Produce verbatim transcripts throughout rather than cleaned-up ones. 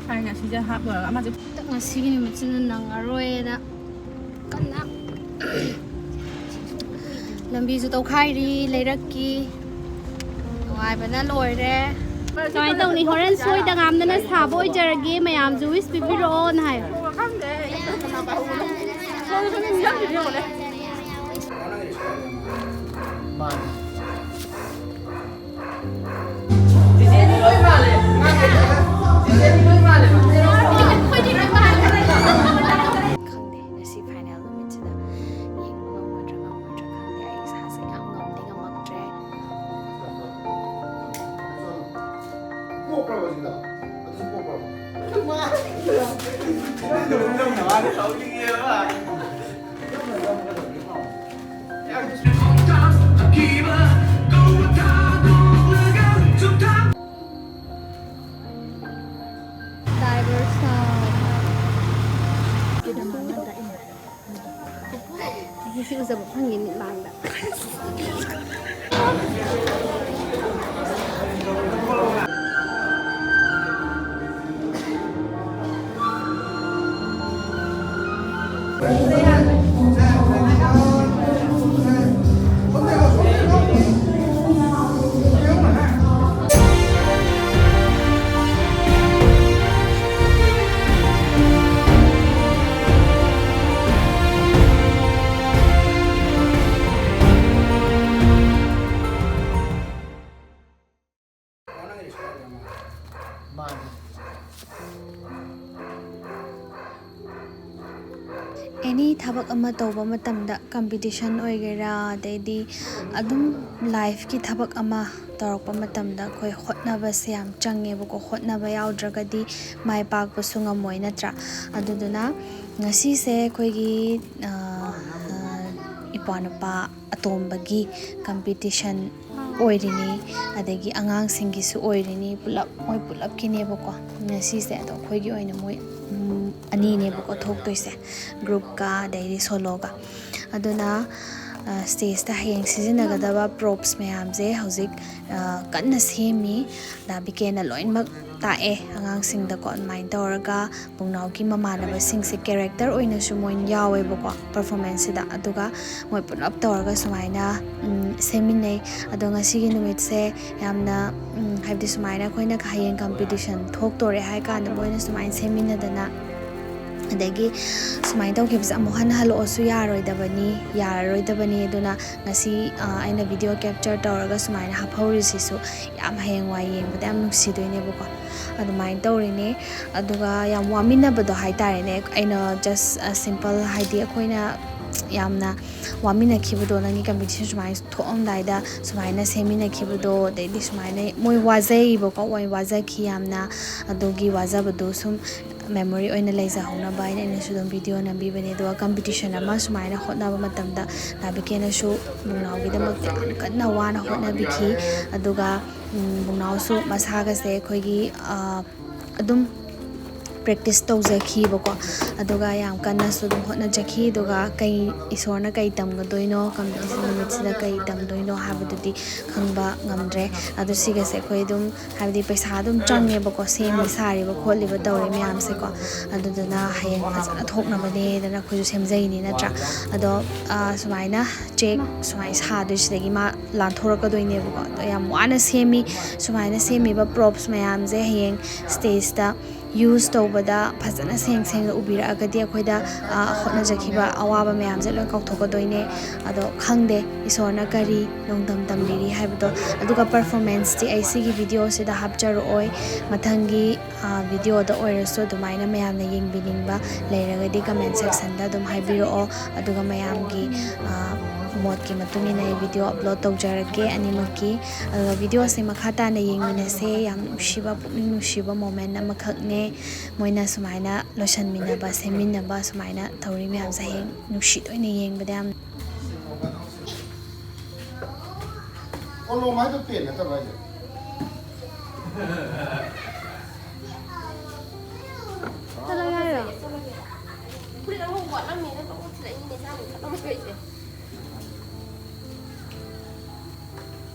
ꯍꯥꯏꯅ ꯑꯁꯤꯁꯦ ꯍꯥꯞꯄꯒ ꯑꯃꯁꯦ꯫ ꯉꯁꯤꯒꯤ ꯅꯨꯃꯤꯠꯁꯤꯅ ꯅꯪꯉꯔꯣꯏꯅ ꯀꯟꯅ ꯂꯝꯕꯤꯁꯨ ꯇꯧꯈꯥꯏꯔꯤ ꯂꯩꯔꯛꯀꯤ꯫ ꯅꯨꯡꯉꯥꯏꯕꯅ ꯂꯣꯏꯔꯦ꯫ ꯀꯃꯥꯏꯅ ꯇꯧꯅꯤ? ꯍꯣꯔꯦꯟ ꯁꯣꯏꯗ ꯉꯥꯝꯗꯅ ꯁꯥꯕ ꯑꯣꯏꯖꯔꯒꯦ꯫ ꯃꯌꯥꯝꯁꯨ wish ꯄꯤꯕꯤꯔꯛꯑꯣꯅ ꯍꯥꯏꯌꯣ꯫ ꯈꯪꯗꯦ ꯑꯩ ꯀꯅꯥ ꯄꯥꯍꯧꯕꯅꯣ꯫ ꯁꯣꯏꯗ ꯁꯣꯏꯗ ꯅꯤꯡꯁꯤꯡꯕꯤꯔꯛꯑꯣꯅꯦ꯫ ꯃꯥꯅꯦ꯫ ꯆꯤꯆꯦꯗꯤ ꯂꯣꯏ ꯃꯥꯜꯂꯦ꯫ ꯆꯤꯆꯦꯗꯤ ꯂꯣꯏ ꯃꯥꯜꯂꯦꯕ꯫ ꯈꯪꯗꯦ, ꯉꯁꯤ final ꯅꯨꯃꯤꯠꯁꯤꯗ ꯌꯦꯡꯕ ꯉꯝꯒꯗ꯭ꯔꯥ ꯉꯝꯃꯣꯏꯗ꯭ꯔꯥ ꯈꯪꯗꯦ꯫ ꯑꯩ ꯏꯁꯥꯁꯦ ꯌꯥꯝ ꯉꯝꯗꯤ ꯉꯝꯃꯛꯇ꯭ꯔꯦ꯫ ꯄꯣꯛꯄ꯭ꯔꯕ ꯁꯤꯗ? ꯑꯗꯨꯁꯨ ꯄꯣꯛꯄ꯭ꯔꯕ? ꯁꯤ ꯎꯖꯕ ꯐꯪꯉꯦ ꯃꯤꯠꯃꯥꯡꯗ꯫ ꯑꯦꯅꯤ ꯊꯕꯛ ꯑꯃ ꯇꯧꯕ ꯃꯇꯝꯗ, competition ꯑꯣꯏꯒꯦꯔꯥ, ꯑꯗꯩꯗꯤ ꯑꯗꯨꯝ ꯂꯥꯏꯐꯀꯤ ꯊꯕꯛ ꯑꯃ ꯇꯧꯔꯛꯄ ꯃꯇꯝꯗ ꯑꯩꯈꯣꯏ ꯍꯣꯠꯅꯕꯁꯦ ꯌꯥꯝ ꯆꯪꯉꯦꯕꯀꯣ꯫ ꯍꯣꯠꯅꯕ ꯌꯥꯎꯗ꯭ꯔꯒꯗꯤ ꯃꯥꯏ ꯄꯥꯛꯄꯁꯨ ꯉꯝꯃꯣꯏ, ꯅꯠꯇ꯭ꯔꯥ? ꯑꯗꯨꯗꯨꯅ ꯉꯁꯤꯁꯦ ꯑꯩꯈꯣꯏꯒꯤ, ꯑ, ꯑ, ꯏꯄ꯭ꯋꯥꯅꯨꯄꯥ ꯑꯇꯣꯝꯕꯒꯤ competition ꯑꯣꯏꯔꯤꯅꯤ, ꯑꯗꯒꯤ ꯑꯉꯥꯡꯁꯤꯡꯒꯤꯁꯨ ꯑꯣꯏꯔꯤꯅꯤ, ꯄꯨꯂꯞ, ꯃꯣꯏ ꯄꯨꯂꯞꯀꯤꯅꯦꯕꯀꯣ ꯉꯁꯤꯁꯦ꯫ ꯑꯗꯣ ꯑꯩꯈꯣꯏꯒꯤ ꯑꯣꯏꯅ ꯃꯣꯏ, ꯎꯝ, ꯑꯅꯤꯅꯦꯕꯀꯣ ꯊꯣꯛꯇꯣꯏꯁꯦ, groupꯀ ꯑꯗꯩꯗꯤ soloꯒ꯫ ꯑꯗꯨꯅ ꯁ꯭ꯇꯦꯖꯇ ꯍꯌꯦꯡ ꯁꯤꯖꯤꯟꯅꯒꯗꯕ ꯄ꯭ꯔꯣꯞꯁ ꯃꯌꯥꯝꯁꯦ ꯍꯧꯖꯤꯛ ꯀꯟꯅ ꯁꯦꯝꯃꯤ꯫ ꯗꯥ ꯕꯤꯀꯦꯅ ꯂꯣꯏꯅꯃꯛ ꯇꯥꯛꯑꯦ ꯑꯉꯥꯡꯁꯤꯡꯗꯀꯣ꯫ ꯑꯗꯨꯃꯥꯏꯅ ꯇꯧꯔꯒ ꯄꯨꯡꯅꯥꯎꯒꯤ ꯃꯃꯥꯟꯅꯕꯁꯤꯡꯁꯦ ꯀꯦꯔꯦꯛꯇꯔ ꯑꯣꯏꯅꯁꯨ ꯃꯣꯏꯅ ꯌꯥꯎꯋꯦꯕꯀꯣ ꯄꯔꯐꯣꯔꯃꯦꯟꯁꯁꯤꯗ꯫ ꯑꯗꯨꯒ ꯃꯣꯏ ꯄꯨꯂꯞ ꯇꯧꯔꯒ ꯁꯨꯃꯥꯏꯅ ꯁꯦꯝꯃꯤꯟꯅꯩ꯫ ꯑꯗꯣ ꯉꯁꯤꯒꯤ ꯅꯨꯃꯤꯠꯁꯦ ꯌꯥꯝꯅ, ꯍꯥꯏꯕꯗꯤ ꯁꯨꯃꯥꯏꯅ ꯑꯩꯈꯣꯏꯅ ꯍꯌꯦꯡ ꯀꯝꯄꯤꯇꯤꯁꯟ ꯊꯣꯛꯇꯣꯔꯦ ꯍꯥꯏ ꯀꯥꯟꯗ ꯃꯣꯏꯅ ꯁꯨꯃꯥꯏꯅ ꯁꯦꯝꯃꯤꯟꯅꯗꯅ, ꯑꯗꯒꯤ ꯁꯨꯃꯥꯏꯅ ꯇꯧꯈꯤꯕꯁꯦ ꯑꯃꯨꯛ ꯍꯟꯅ ꯍꯜꯂꯛꯑꯣꯁꯨ ꯌꯥꯔꯣꯏꯗꯕꯅꯤ, ꯌꯥꯔꯔꯣꯏꯗꯕꯅꯤ꯫ ꯑꯗꯨꯅ ꯉꯁꯤ ꯑꯩꯅ ꯚꯤꯗꯤꯑꯣ ꯀꯦꯞꯆꯔ ꯇꯧꯔꯒ ꯁꯨꯃꯥꯏꯅ ꯍꯥꯞꯍꯧꯔꯤꯁꯤꯁꯨ ꯌꯥꯝ ꯍꯌꯦꯡꯋꯥꯏ ꯌꯦꯡꯕꯗ ꯌꯥꯝ ꯅꯨꯡꯁꯤꯗꯣꯏꯅꯦꯕꯀꯣ꯫ ꯑꯗꯨꯃꯥꯏꯅ ꯇꯧꯔꯤꯅꯦ꯫ ꯑꯗꯨꯒ ꯌꯥꯝ ꯋꯥꯃꯤꯟꯅꯕꯗꯣ ꯍꯥꯏꯇꯥꯔꯦꯅꯦ꯫ ꯑꯩꯅ ꯖꯁ ꯁꯤꯝꯄꯜ, ꯍꯥꯏꯗꯤ ꯑꯩꯈꯣꯏꯅ ꯌꯥꯝꯅ ꯋꯥꯃꯤꯟꯅꯈꯤꯕꯗꯣ, ꯅꯪꯒꯤ ꯀꯝꯄꯤꯇꯤꯁꯟ ꯁꯨꯃꯥꯏꯅ ꯊꯣꯛꯑꯝꯗꯥꯏꯗ ꯁꯨꯃꯥꯏꯅ ꯁꯦꯝꯃꯤꯟꯅꯈꯤꯕꯗꯣ, ꯑꯗꯩꯗꯤ ꯁꯨꯃꯥꯏꯅ ꯃꯣꯏ ꯋꯥꯖꯩꯕꯀꯣ, ꯃꯣꯏ ꯋꯥꯖꯈꯤ ꯌꯥꯝꯅ꯫ ꯑꯗꯨꯒꯤ ꯋꯥꯖꯕꯗꯣ ꯁꯨꯝ ꯃꯦꯃꯣꯔꯤ ꯑꯣꯏꯅ ꯂꯩꯖꯍꯧꯅꯕ ꯍꯥꯏꯅ ꯑꯩꯅꯁꯨ ꯑꯗꯨꯝ ꯚꯤꯗꯤꯑꯣ ꯅꯝꯕꯤꯕꯅꯦ꯫ ꯑꯗꯨꯒ ꯀꯝꯄꯤꯇꯤꯁꯟ ꯑꯃ ꯁꯨꯃꯥꯏꯅ ꯍꯣꯠꯅꯕ ꯃꯇꯝꯗ ꯗꯥ ꯕꯤꯀꯦꯅꯁꯨ ꯕꯨꯡꯅꯥꯎꯒꯤꯗꯃꯛꯇ ꯌꯥꯝ ꯀꯟꯅ ꯋꯥꯅ ꯍꯣꯠꯅꯕꯤꯈꯤ꯫ ꯑꯗꯨꯒ ꯕꯨꯡꯅꯥꯎꯁꯨ ꯃꯁꯥꯒꯁꯦ ꯑꯩꯈꯣꯏꯒꯤ ꯑꯗꯨꯝ ꯄ꯭ꯔꯦꯛꯇꯤꯁ ꯇꯧꯖꯈꯤꯕꯀꯣ꯫ ꯑꯗꯨꯒ ꯌꯥꯝ ꯀꯟꯅꯁꯨ ꯑꯗꯨꯝ ꯍꯣꯠꯅꯖꯈꯤ꯫ ꯑꯗꯨꯒ ꯀꯩ, ꯏꯁꯣꯔꯅ ꯀꯩ ꯇꯝꯒꯗꯣꯏꯅꯣ, ꯀꯝꯄꯤꯇꯤꯁꯟ ꯅꯨꯃꯤꯠꯁꯤꯗ ꯀꯩ ꯇꯝꯗꯣꯏꯅꯣ ꯍꯥꯏꯕꯗꯨꯗꯤ ꯈꯪꯕ ꯉꯝꯗ꯭ꯔꯦ꯫ ꯑꯗꯨ ꯁꯤꯒꯁꯦ ꯑꯩꯈꯣꯏ ꯑꯗꯨꯝ, ꯍꯥꯏꯕꯗꯤ ꯄꯩꯁꯥ ꯑꯗꯨꯝ ꯆꯪꯉꯦꯕꯀꯣ, ꯁꯦꯝꯃꯤ ꯁꯥꯔꯤꯕ ꯈꯣꯠꯂꯤꯕ ꯇꯧꯔꯤ ꯃꯌꯥꯝꯁꯦꯀꯣ꯫ ꯑꯗꯨꯗꯨꯅ ꯍꯌꯦꯡ ꯐꯖꯅ ꯊꯣꯛꯅꯕꯅꯦꯗꯅ ꯑꯩꯈꯣꯏꯁꯨ ꯁꯦꯝꯖꯩꯅꯤ, ꯅꯠꯇ꯭ꯔꯥ? ꯑꯗꯣ ꯁꯨꯃꯥꯏꯅ ꯆꯦꯛ ꯁꯨꯃꯥꯏꯅ ꯁꯥꯗꯣꯏꯁꯤꯗꯒꯤ ꯃꯥ ꯂꯥꯟꯊꯣꯔꯛꯀꯗꯣꯏꯅꯦꯕꯀꯣ꯫ ꯑꯗꯣ ꯌꯥꯝ ꯋꯥꯅ ꯁꯦꯝꯃꯤ꯫ ꯁꯨꯃꯥꯏꯅ ꯁꯦꯝꯃꯤꯕ ꯄ꯭ꯔꯣꯞꯁ ꯃꯌꯥꯝꯁꯦ ꯍꯌꯦꯡ ꯁ꯭ꯇꯦꯖꯇ ꯌꯨꯁ ꯇꯧꯕꯗ ꯐꯖꯅ ꯁꯦꯡ ꯁꯦꯡꯅ ꯎꯕꯤꯔꯛꯑꯒꯗꯤ ꯑꯩꯈꯣꯏꯗ ꯍꯣꯠꯅꯖꯈꯤꯕ ꯑꯋꯥꯕ ꯃꯌꯥꯝꯁꯦ ꯂꯣꯏ ꯀꯥꯎꯊꯣꯛꯀꯗꯣꯏꯅꯦ꯫ ꯑꯗꯣ ꯈꯪꯗꯦ ꯏꯁꯣꯔꯅ ꯀꯔꯤ ꯅꯣꯡꯗꯝ ꯇꯝꯕꯤꯔꯤ ꯍꯥꯏꯕꯗꯣ꯫ ꯑꯗꯨꯒ ꯄꯔꯐꯣꯔꯃꯦꯟꯁꯇꯤ ꯑꯩ ꯁꯤꯒꯤ ꯚꯤꯗꯤꯑꯣꯁꯤꯗ ꯍꯥꯞꯆꯔꯛꯑꯣꯏ꯫ ꯃꯊꯪꯒꯤ ꯚꯤꯗꯤꯑꯣꯗ ꯑꯣꯏꯔꯁꯨ ꯑꯗꯨꯃꯥꯏꯅ ꯃꯌꯥꯝꯅ ꯌꯦꯡꯕꯤꯅꯤꯡꯕ ꯂꯩꯔꯒꯗꯤ ꯀꯃꯦꯟ ꯁꯦꯛꯁꯟꯗ ꯑꯗꯨꯝ ꯍꯥꯏꯕꯤꯔꯛꯑꯣ꯫ ꯑꯗꯨꯒ ꯃꯌꯥꯝꯒꯤ ꯃꯣꯠꯀꯤ ꯃꯇꯨꯡ ꯏꯟꯅ ꯑꯩ ꯚꯤꯗꯤꯑꯣ ꯑꯞꯂꯣꯗ ꯇꯧꯖꯔꯛꯀꯦ ꯑꯅꯤꯃꯛꯀꯤ꯫ ꯑꯗꯨꯒ ꯚꯤꯗꯤꯑꯣꯁꯦ ꯃꯈꯥ ꯇꯥꯅ ꯌꯦꯡꯃꯤꯟꯅꯁꯦ꯫ ꯌꯥꯝ ꯅꯨꯡꯁꯤꯕ, ꯄꯨꯛꯅꯤꯡ ꯅꯨꯡꯁꯤꯕ ꯃꯣꯃꯦꯟ ꯑꯃꯈꯛꯅꯦ꯫ ꯃꯣꯏꯅ ꯁꯨꯃꯥꯏꯅ ꯂꯣꯏꯁꯟꯃꯤꯟꯅꯕ, ꯁꯦꯝꯃꯤꯟꯅꯕ, ꯁꯨꯃꯥꯏꯅ ꯇꯧꯔꯤ ꯃꯌꯥꯝꯁꯦ ꯍꯌꯦꯡ ꯅꯨꯡꯁꯤꯗꯣꯏꯅꯦ ꯌꯦꯡꯕꯗ ꯌꯥꯝ꯫ ꯀꯣꯂꯣꯝ ꯍꯥꯏꯗꯣ ꯄꯦꯟ ꯅꯠꯇꯕ꯭ꯔꯥ ꯍꯥꯏꯁꯦ? ꯆꯠꯂꯒꯦ ꯍꯥꯏꯔꯣ? ꯐꯨꯔꯤꯠ ꯑꯉꯧꯕ ꯋꯥꯠꯂꯝꯃꯦꯅ ꯂꯣꯏ ꯊꯤꯜꯂꯛꯏꯅꯤꯅꯦ, ꯏꯆꯥꯅ ꯆꯠꯂꯝꯃꯣꯏꯁꯦ꯫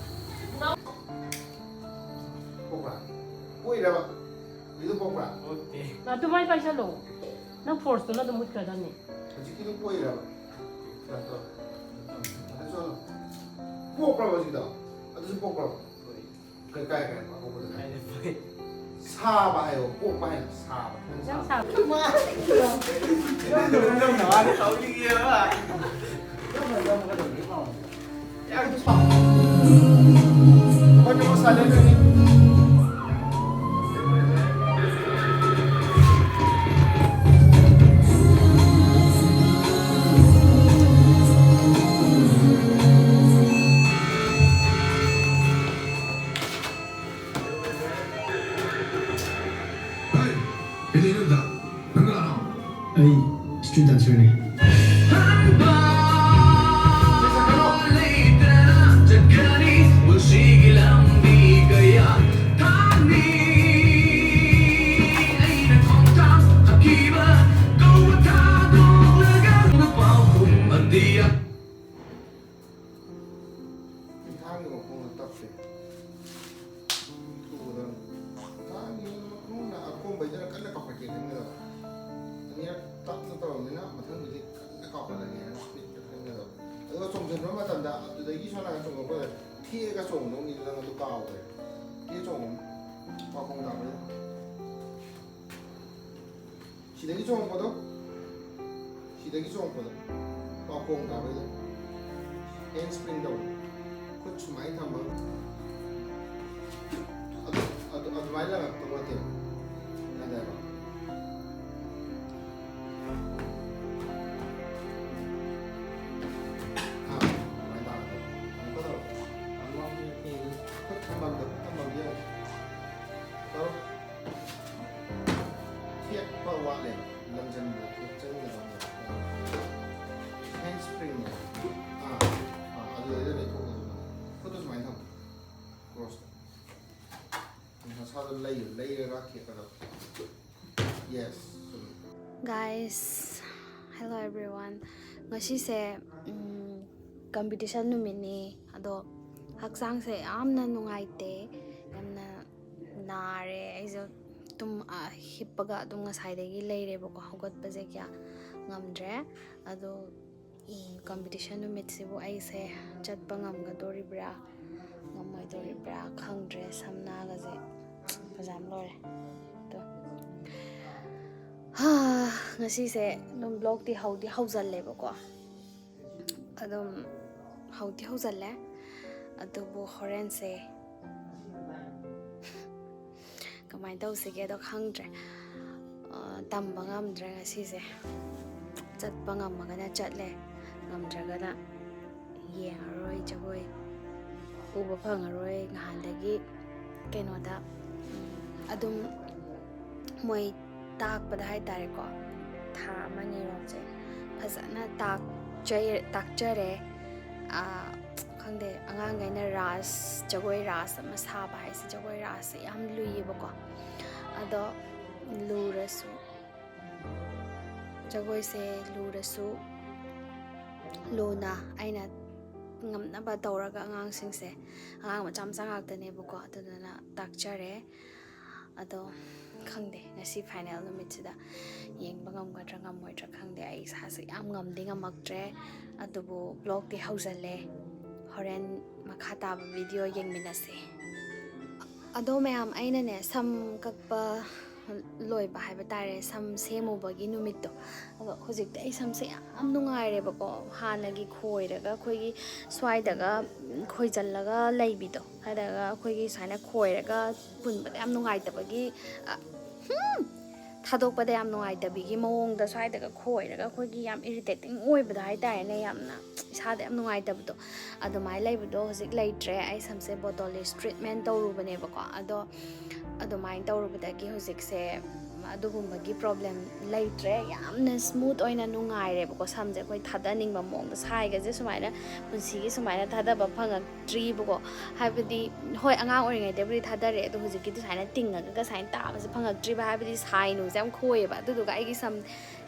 ꯄꯣꯛꯏꯔꯕ? ꯍꯧꯖꯤꯛꯇ ꯄꯣꯛꯄ꯭ꯔꯥ? ꯄꯣꯛꯇꯦ꯫ ꯑꯗꯨꯃꯥꯏꯅ ꯄꯥꯏꯁꯜꯂꯣ꯫ ꯅꯪ ꯐꯣꯔꯁꯇꯨꯅ ꯑꯗꯨꯝ ꯃꯨꯠꯈ꯭ꯔꯗꯝꯅꯤ꯫ ꯍꯧꯖꯤꯛꯀꯤꯗꯣ ꯄꯣꯛꯏꯔꯕ? ꯀꯩꯅꯣ ꯇꯧꯔꯣ꯫ ꯀꯩꯅꯣ ꯇꯧꯔꯣ꯫ ꯄꯣꯛꯄ꯭ꯔꯕ ꯍꯧꯖꯤꯛꯀꯤꯗꯣ? ꯑꯗꯨꯁꯨ ꯄꯣꯛꯄ꯭ꯔꯕ? ꯄꯣꯛꯏ꯫ ꯀꯩ ꯀꯥꯏ ꯀꯥꯏ ꯄꯣꯛꯄꯗ? ꯀꯥꯏꯗ ꯄꯣꯛꯏ? ꯁꯥꯕ ꯍꯥꯏꯌꯣ, ꯄꯣꯛꯄ ꯍꯥꯏꯅ ꯁꯥꯕ꯫ ꯅꯪ ꯁꯥꯕ꯫ ꯅꯪ ꯅꯪ ꯅꯋꯥꯗ ꯇꯧꯅꯤꯡꯉꯦꯕ꯫ ꯌꯥꯝ ꯐꯖꯕ ꯀꯩꯗꯧꯔꯒꯦ ꯄꯥꯎ? ꯌꯥꯝ ꯐꯖꯕ꯫ ꯑꯩꯈꯣꯏ ꯀꯩꯅꯣ ꯁꯥꯟꯅꯗꯣꯏꯅꯤ꯫ ꯍꯩ, ꯀꯩꯗꯧꯔꯤꯅꯣ ꯑꯗꯨꯗ? ꯅꯪ ꯀꯅꯥꯅꯣ? ꯑꯩ street dancerꯅꯦ꯫ ꯊꯥꯡꯒꯤ ꯃꯈꯣꯡꯗꯣ ꯇꯞꯄꯦ꯫ ꯊꯨꯒꯗꯕꯅꯤ꯫ ꯊꯥꯡꯒꯤ ꯃꯈꯣꯡꯅ ꯑꯀꯣꯟꯕꯩꯗꯅ ꯀꯟꯅ ꯀꯥꯎꯈꯠꯀꯦ ꯈꯟꯒꯗꯕ꯫ ꯑꯅꯤꯔꯛ ꯇꯞꯅ ꯇꯧꯔꯕꯅꯤꯅ ꯃꯊꯪꯗꯗꯤ ꯀꯟꯅ ꯀꯥꯎꯈꯠꯂꯒꯦꯅ speedꯇ ꯈꯟꯒꯗꯕ꯫ ꯑꯗꯨꯒ ꯆꯣꯡꯁꯤꯟꯕ ꯃꯇꯝꯗ ꯑꯗꯨꯗꯒꯤ ꯁꯣꯝ ꯅꯥꯀꯟ ꯆꯣꯡꯊꯣꯛꯄꯗ ꯊꯦꯛꯑꯒ ꯆꯣꯡꯗꯧꯅꯤ, ꯅꯪ ꯑꯗꯨ ꯀꯥꯎꯈ꯭ꯔꯦ꯫ ꯊꯦꯛꯑ ꯆꯣꯡꯉꯨ꯫ ꯄꯥꯎꯈꯣꯡ ꯇꯥꯕ꯭ꯔꯥ? ꯁꯤꯗꯒꯤ ꯆꯣꯡꯉꯛꯄꯗꯣ, ꯁꯤꯗꯒꯤ ꯆꯣꯡꯉꯛꯄꯗꯣ, ꯄꯥꯎꯈꯣꯡ ꯇꯥꯕꯩꯗꯣ, hand spring ꯇꯧꯕ, ꯈꯨꯠ ꯁꯨꯃꯥꯏꯅ ꯊꯝꯕ, ꯑꯗꯨ, ꯑꯗꯨ, ꯑꯗꯨꯃꯥꯏꯅ ꯂꯪꯉꯛꯇꯧ ꯅꯠꯇꯦꯕ, ꯒ꯭ꯌꯥꯟ ꯇꯥꯏꯀꯣ? ꯑꯥ, ꯑꯗꯨꯃꯥꯏꯅ ꯇꯥꯔꯛꯇꯧꯕ꯫ ꯑꯃꯨꯛꯀ ꯇꯧꯔꯣ꯫ ꯈꯨꯠ ꯊꯝꯐꯝꯗꯣ, ꯈꯨꯠ ꯊꯝꯐꯝꯗꯣ ꯌꯦꯡꯉꯣ꯫ ꯇꯧꯔꯣ꯫ ꯊꯦꯛꯄ ꯋꯥꯠꯂꯦ꯫ ꯂꯪꯁꯤꯟꯕ, ꯊꯦꯛꯆꯟꯒꯗꯕꯅꯦ꯫ Hand spring ꯅꯦ꯫ ꯑꯥ, ꯑꯥ, ꯑꯗꯨꯗꯩꯗ ꯂꯩꯊꯣꯛꯀꯗꯕ꯫ ꯈꯨꯠꯇꯣ ꯁꯨꯃꯥꯏꯅ ꯊꯝꯃꯣ꯫ Crossꯇ꯫ ꯅꯁꯥꯗꯣ ꯂꯩꯌꯨ, ꯂꯩꯔꯒ ꯊꯦꯛꯀꯗꯕ꯫ Yes, ꯆꯨꯝꯃꯤ꯫ Guys, hello everyone. ꯉꯁꯤꯁꯦ ꯎꯝ, competition ꯅꯨꯃꯤꯠꯅꯤ, ꯑꯗꯣ ꯍꯛꯆꯥꯡꯁꯦ ꯌꯥꯝꯅ ꯅꯨꯡꯉꯥꯏꯇꯦ, ꯌꯥꯝꯅ ꯅꯥꯔꯦ꯫ ꯑꯩꯁꯨ ꯇꯨꯝ ꯍꯤꯞꯄꯒ ꯑꯗꯨꯝ ꯉꯁꯥꯏꯗꯒꯤ ꯂꯩꯔꯦꯕꯀꯣ꯫ ꯍꯧꯒꯠꯄꯁꯦ ꯀꯌꯥ ꯉꯝꯗ꯭ꯔꯦ꯫ ꯑꯗꯣ ꯀꯝꯄꯤꯇꯤꯁꯟ ꯅꯨꯃꯤꯠꯁꯤꯕꯨ ꯑꯩꯁꯦ ꯆꯠꯄ ꯉꯝꯒꯗꯣꯔꯤꯕ꯭ꯔꯥ ꯉꯝꯃꯣꯏꯗꯣꯔꯤꯕ꯭ꯔꯥ ꯈꯪꯗ꯭ꯔꯦ꯫ ꯁꯝꯅꯥꯒꯁꯦ ꯐꯖꯅ ꯂꯣꯏꯔꯦ꯫ ꯑꯗꯣ ꯉꯁꯤꯁꯦ ꯑꯗꯨꯝ ꯕ꯭ꯂꯣꯛꯇꯤ ꯍꯧꯗꯤ ꯍꯧꯖꯜꯂꯦꯕꯀꯣ꯫ ꯑꯗꯨꯝ ꯍꯧꯗꯤ ꯍꯧꯖꯜꯂꯦ꯫ ꯑꯗꯨꯕꯨ ꯍꯣꯔꯦꯟꯁꯦ ꯀꯃꯥꯏꯅ ꯇꯧꯁꯤꯒꯦꯗꯣ ꯈꯪꯗ꯭ꯔꯦ꯫ ꯇꯝꯕ ꯉꯝꯗ꯭ꯔꯦ ꯉꯁꯤꯁꯦ꯫ ꯆꯠꯄ ꯉꯝꯃꯒꯅ ꯆꯠꯂꯦ, ꯉꯝꯗ꯭ꯔꯒꯅ ꯌꯦꯡꯉꯔꯣꯏ꯫ ꯖꯒꯣꯏ ꯎꯕ ꯐꯪꯉꯔꯣꯏ꯫ ꯅꯍꯥꯟꯗꯒꯤ ꯀꯩꯅꯣꯗ ꯑꯗꯨꯝ ꯃꯣꯏ ꯇꯥꯛꯄꯗ ꯍꯥꯏ ꯇꯥꯔꯦꯀꯣ, ꯊꯥ ꯑꯃꯅꯤꯔꯣꯝꯁꯦ ꯐꯖꯅ ꯇꯥꯛꯆꯩ-, ꯇꯥꯛꯆꯔꯦ꯫ ꯈꯪꯗꯦ, ꯑꯉꯥꯡꯈꯩꯅ ꯔꯥꯁ, ꯖꯒꯣꯏ ꯔꯥꯁ ꯑꯃ ꯁꯥꯕ ꯍꯥꯏꯁꯦ, ꯖꯒꯣꯏ ꯔꯥꯁꯁꯦ ꯌꯥꯝ ꯂꯨꯏꯌꯦꯕꯀꯣ꯫ ꯑꯗꯣ ꯂꯨꯔꯁꯨ, ꯖꯒꯣꯏꯁꯦ ꯂꯨꯔꯁꯨ ꯂꯨꯅ ꯑꯩꯅ ꯉꯝꯅꯕ ꯇꯧꯔꯒ ꯑꯉꯥꯡꯁꯤꯡꯁꯦ, ꯑꯉꯥꯡ ꯃꯆꯥ ꯃꯆꯥ ꯉꯥꯛꯇꯅꯦꯕꯀꯣ, ꯑꯗꯨꯗꯨꯅ ꯇꯥꯛꯆꯔꯦ꯫ ꯑꯗꯣ ꯈꯪꯗꯦ, ꯉꯁꯤ ꯐꯥꯏꯅꯦꯜ ꯅꯨꯃꯤꯠꯁꯤꯗ ꯌꯦꯡꯕ ꯉꯝꯒꯗ꯭ꯔꯥ ꯉꯝꯃꯣꯏꯗ꯭ꯔꯥ ꯈꯪꯗꯦ꯫ ꯑꯩ ꯏꯁꯥꯁꯦ ꯌꯥꯝ ꯉꯝꯗꯤ ꯉꯝꯃꯛꯇ꯭ꯔꯦ꯫ ꯑꯗꯨꯕꯨ ꯕ꯭ꯂꯣꯛꯇꯤ ꯍꯧꯖꯜꯂꯦ꯫ ꯍꯣꯔꯦꯟ ꯃꯈꯥ ꯇꯥꯕ ꯚꯤꯗꯤꯑꯣ ꯌꯦꯡꯃꯤꯟꯅꯁꯦ꯫ ꯑꯗꯣ ꯃꯌꯥꯝ, ꯑꯩꯅꯅꯦ ꯁꯝ ꯀꯛꯄ ꯂꯣꯏꯕ ꯍꯥꯏꯕ ꯇꯥꯔꯦ, ꯁꯝ ꯁꯦꯝꯃꯨꯕꯒꯤ ꯅꯨꯃꯤꯠꯇꯣ꯫ ꯑꯗꯣ ꯍꯧꯖꯤꯛꯇꯤ ꯑꯩ ꯁꯝꯁꯦ ꯌꯥꯝ ꯅꯨꯡꯉꯥꯏꯔꯦꯕꯀꯣ꯫ ꯍꯥꯟꯅꯒꯤ ꯈꯣꯏꯔꯒ ꯑꯩꯈꯣꯏꯒꯤ ꯁ꯭ꯋꯥꯏꯗꯒ ꯈꯣꯏꯖꯜꯂꯒ ꯂꯩꯕꯤꯗꯣ, ꯁ꯭ꯋꯥꯏꯗꯒ ꯑꯩꯈꯣꯏꯒꯤ ꯁꯨꯃꯥꯏꯅ ꯈꯣꯏꯔꯒ ꯄꯨꯟꯕꯗ ꯌꯥꯝ ꯅꯨꯡꯉꯥꯏꯇꯕꯒꯤ, ꯑ, ꯍꯝ! ꯊꯥꯗꯣꯛꯄꯗ ꯌꯥꯝ ꯅꯨꯡꯉꯥꯏꯇꯕꯤꯒꯤ ꯃꯑꯣꯡꯗ ꯁ꯭ꯋꯥꯏꯗꯒ ꯈꯣꯏꯔꯒ ꯑꯩꯈꯣꯏꯒꯤ ꯌꯥꯝ ꯏꯔꯤꯇꯦꯇꯤꯡ ꯑꯣꯏꯕꯗꯣ ꯍꯥꯏ ꯇꯥꯔꯦꯅꯦ, ꯌꯥꯝꯅ ꯏꯁꯥꯗ ꯌꯥꯝ ꯅꯨꯡꯉꯥꯏꯇꯕꯗꯣ, ꯑꯗꯨꯃꯥꯏꯅ ꯂꯩꯕꯗꯣ ꯍꯧꯖꯤꯛ ꯂꯩꯇ꯭ꯔꯦ꯫ ꯑꯩ ꯁꯝꯁꯦ ꯕꯣꯇꯣꯂꯤꯁ ꯇ꯭ꯔꯤꯠꯃꯦꯟ ꯇꯧꯔꯨꯕꯅꯦꯕꯀꯣ꯫ ꯑꯗꯣ ꯑꯗꯨꯃꯥꯏꯅ ꯇꯧꯔꯨꯕꯗꯒꯤ ꯍꯧꯖꯤꯛꯁꯦ ꯑꯗꯨꯒꯨꯝꯕꯒꯤ ꯄ꯭ꯔꯣꯕ꯭ꯂꯦꯝ ꯂꯩꯇ꯭ꯔꯦ꯫ ꯌꯥꯝꯅ ꯁ꯭ꯃꯨꯠ ꯑꯣꯏꯅ ꯅꯨꯡꯉꯥꯏꯔꯦꯕꯀꯣ꯫ ꯁꯝꯁꯦ ꯑꯩꯈꯣꯏ ꯊꯥꯗꯅꯤꯡꯕ ꯃꯑꯣꯡꯗ, ꯁꯥꯏꯒꯁꯦ ꯁꯨꯃꯥꯏꯅ ꯄꯨꯟꯁꯤꯒꯤ ꯁꯨꯃꯥꯏꯅ ꯊꯥꯗꯕ ꯐꯪꯉꯛꯇ꯭ꯔꯤꯕꯀꯣ꯫ ꯍꯥꯏꯕꯗꯤ ꯍꯣꯏ, ꯑꯉꯥꯡ ꯑꯣꯏꯔꯤꯉꯩꯗꯕꯨꯗꯤ ꯊꯥꯗꯔꯛꯑꯦ, ꯑꯗꯣ ꯍꯧꯖꯤꯛꯀꯤꯗꯤ ꯁꯨꯃꯥꯏꯅ ꯇꯤꯡꯉꯒ ꯁꯨꯃꯥꯏꯅ ꯇꯥꯕꯁꯦ ꯐꯪꯉꯛꯇ꯭ꯔꯤꯕ꯫ ꯍꯥꯏꯕꯗꯤ ꯁꯥꯏ ꯅꯨꯡꯁꯦ ꯌꯥꯝ ꯈꯣꯏꯌꯦꯕ꯫ ꯑꯗꯨꯗꯨꯒ ꯑꯩꯒꯤ ꯁꯝ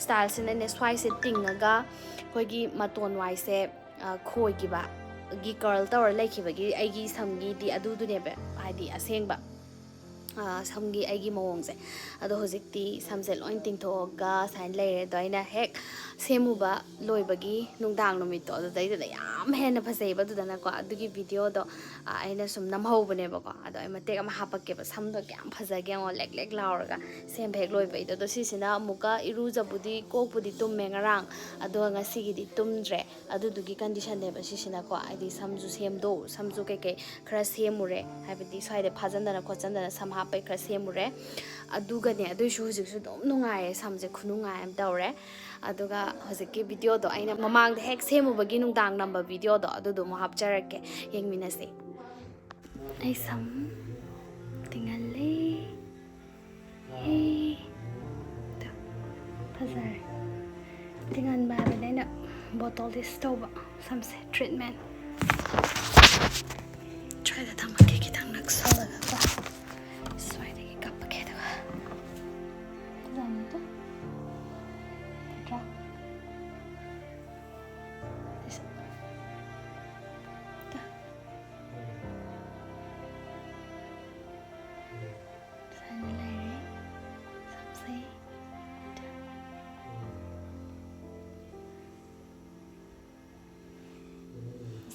ꯁ꯭ꯇꯥꯏꯜꯁꯤꯅꯅꯦ, ꯁ꯭ꯋꯥꯏꯁꯦ ꯇꯤꯡꯉꯒ ꯑꯩꯈꯣꯏꯒꯤ ꯃꯇꯣꯟ ꯋꯥꯏꯁꯦ, ꯑ, ꯈꯣꯏꯈꯤꯕꯒꯤ, ꯀꯔꯜ ꯇꯧꯔ ꯂꯩꯈꯤꯕꯒꯤ ꯑꯩꯒꯤ ꯁꯝꯒꯤꯗꯤ ꯑꯗꯨꯗꯨꯅꯦꯕ, ꯍꯥꯏꯗꯤ ꯑꯁꯦꯡꯕ꯫ ꯁꯝꯒꯤ ꯑꯩꯒꯤ ꯃꯑꯣꯡꯁꯦ꯫ ꯑꯗꯣ ꯍꯧꯖꯤꯛꯇꯤ ꯁꯝꯁꯦ ꯂꯣꯏ ꯇꯤꯡꯊꯣꯛꯑꯒ ꯁꯨꯃꯥꯏꯅ ꯂꯩꯔꯦ꯫ ꯑꯗꯣ ꯑꯩꯅ ꯍꯦꯛ ꯁꯦꯝꯃꯨꯕ ꯂꯣꯏꯕꯒꯤ ꯅꯨꯡꯗꯥꯡ ꯅꯨꯃꯤꯠꯇꯣ, ꯑꯗꯨꯗꯩꯗꯨꯗ ꯌꯥꯝ ꯍꯦꯟꯅ ꯐꯖꯩꯕ꯫ ꯑꯗꯨꯗꯅꯀꯣ, ꯑꯗꯨꯒꯤ ꯚꯤꯗꯤꯑꯣꯗꯣ ꯑꯩꯅ ꯁꯨꯝ ꯅꯝꯍꯧꯕꯅꯦꯕꯀꯣ꯫ ꯑꯗꯣ ꯑꯩ ꯃꯇꯦꯛ ꯑꯃ ꯍꯥꯄꯛꯀꯦꯕ꯫ ꯁꯝꯗꯣ ꯀꯌꯥꯝ ꯐꯖꯒꯦ ꯌꯦꯡꯉꯣ, ꯂꯦꯛ ꯂꯦꯛ ꯂꯥꯎꯔꯒ ꯁꯦꯝꯕ ꯍꯦꯛ ꯂꯣꯏꯕꯩꯗꯣ꯫ ꯑꯗꯣ ꯁꯤꯁꯤꯅ ꯑꯃꯨꯛꯀ ꯏꯔꯨꯖꯕꯨꯗꯤ, ꯀꯣꯛꯄꯨꯗꯤ ꯇꯨꯝꯃꯦ ꯉꯔꯥꯡ, ꯑꯗꯨꯒ ꯉꯁꯤꯒꯤꯗꯤ ꯇꯨꯝꯗ꯭ꯔꯦ꯫ ꯑꯗꯨꯗꯨꯒꯤ ꯀꯟꯗꯤꯁꯟꯅꯦꯕ ꯁꯤꯁꯤꯅꯀꯣ꯫ ꯍꯥꯏꯗꯤ ꯁꯝꯁꯨ ꯁꯦꯝꯗꯣ ꯁꯝꯁꯨ ꯀꯩꯀꯩ ꯈꯔ ꯁꯦꯝꯃꯨꯔꯦ, ꯍꯥꯏꯕꯗꯤ ꯁ꯭ꯋꯥꯏꯗ ꯐꯥꯖꯟꯗꯅ ꯈꯣꯠꯆꯟꯗꯅ ꯁꯝ ꯍꯥꯞꯄꯩ ꯈꯔ ꯁꯦꯝꯃꯨꯔꯦ꯫ ꯑꯗꯨꯒꯅꯦ, ꯑꯗꯨꯏꯁꯨ ꯍꯧꯖꯤꯛꯁꯨ ꯑꯗꯨꯝ ꯅꯨꯡꯉꯥꯏꯌꯦ, ꯁꯝꯁꯦ ꯈꯨꯅꯨꯡꯉꯥꯏ ꯑꯃ ꯇꯧꯔꯦ꯫ ꯑꯗꯨꯒ ꯍꯧꯖꯤꯛꯀꯤ ꯚꯤꯗꯤꯑꯣꯗꯣ, ꯑꯩꯅ ꯃꯃꯥꯡꯗ ꯍꯦꯛ ꯁꯦꯝꯃꯨꯕꯒꯤ ꯅꯨꯡꯗꯥꯡ ꯅꯝꯕ ꯚꯤꯗꯤꯑꯣꯗꯣ, ꯑꯗꯨꯗꯣ ꯑꯃꯨꯛ ꯍꯥꯞꯆꯔꯛꯀꯦ, ꯌꯦꯡꯃꯤꯟꯅꯁꯦ꯫ ꯑꯩ ꯁꯝ ꯇꯤꯡꯍꯜꯂꯦ꯫ ꯍꯦ꯫ ꯇꯨ, ꯐꯖꯔꯦ꯫ ꯇꯤꯡꯍꯟꯕ ꯍꯥꯏꯕꯗꯤ ꯑꯩꯅ ꯕꯣꯇꯜ ꯗꯤꯁ ꯇꯧꯕ ꯁꯝꯁꯦ, ꯇ꯭ꯔꯤꯠꯃꯦꯟ꯫ ꯁ꯭ꯋꯥꯏꯗ ꯊꯝꯃꯒꯦ, ꯈꯤꯇꯪ ꯅꯛꯁꯜꯂꯒꯀꯣ꯫ ꯁ꯭ꯋꯥꯏꯗꯒꯤ ꯀꯥꯞꯄꯛꯀꯦ, ꯑꯗꯨꯒ ꯐꯖꯅꯤꯗꯣ꯫ ꯐꯠꯇ꯭ꯔꯥ? ꯁꯤꯁꯦ꯫ ꯇ꯫ ꯁꯨꯃꯥꯏꯅ ꯂꯩꯔꯦ ꯁꯝꯁꯦ꯫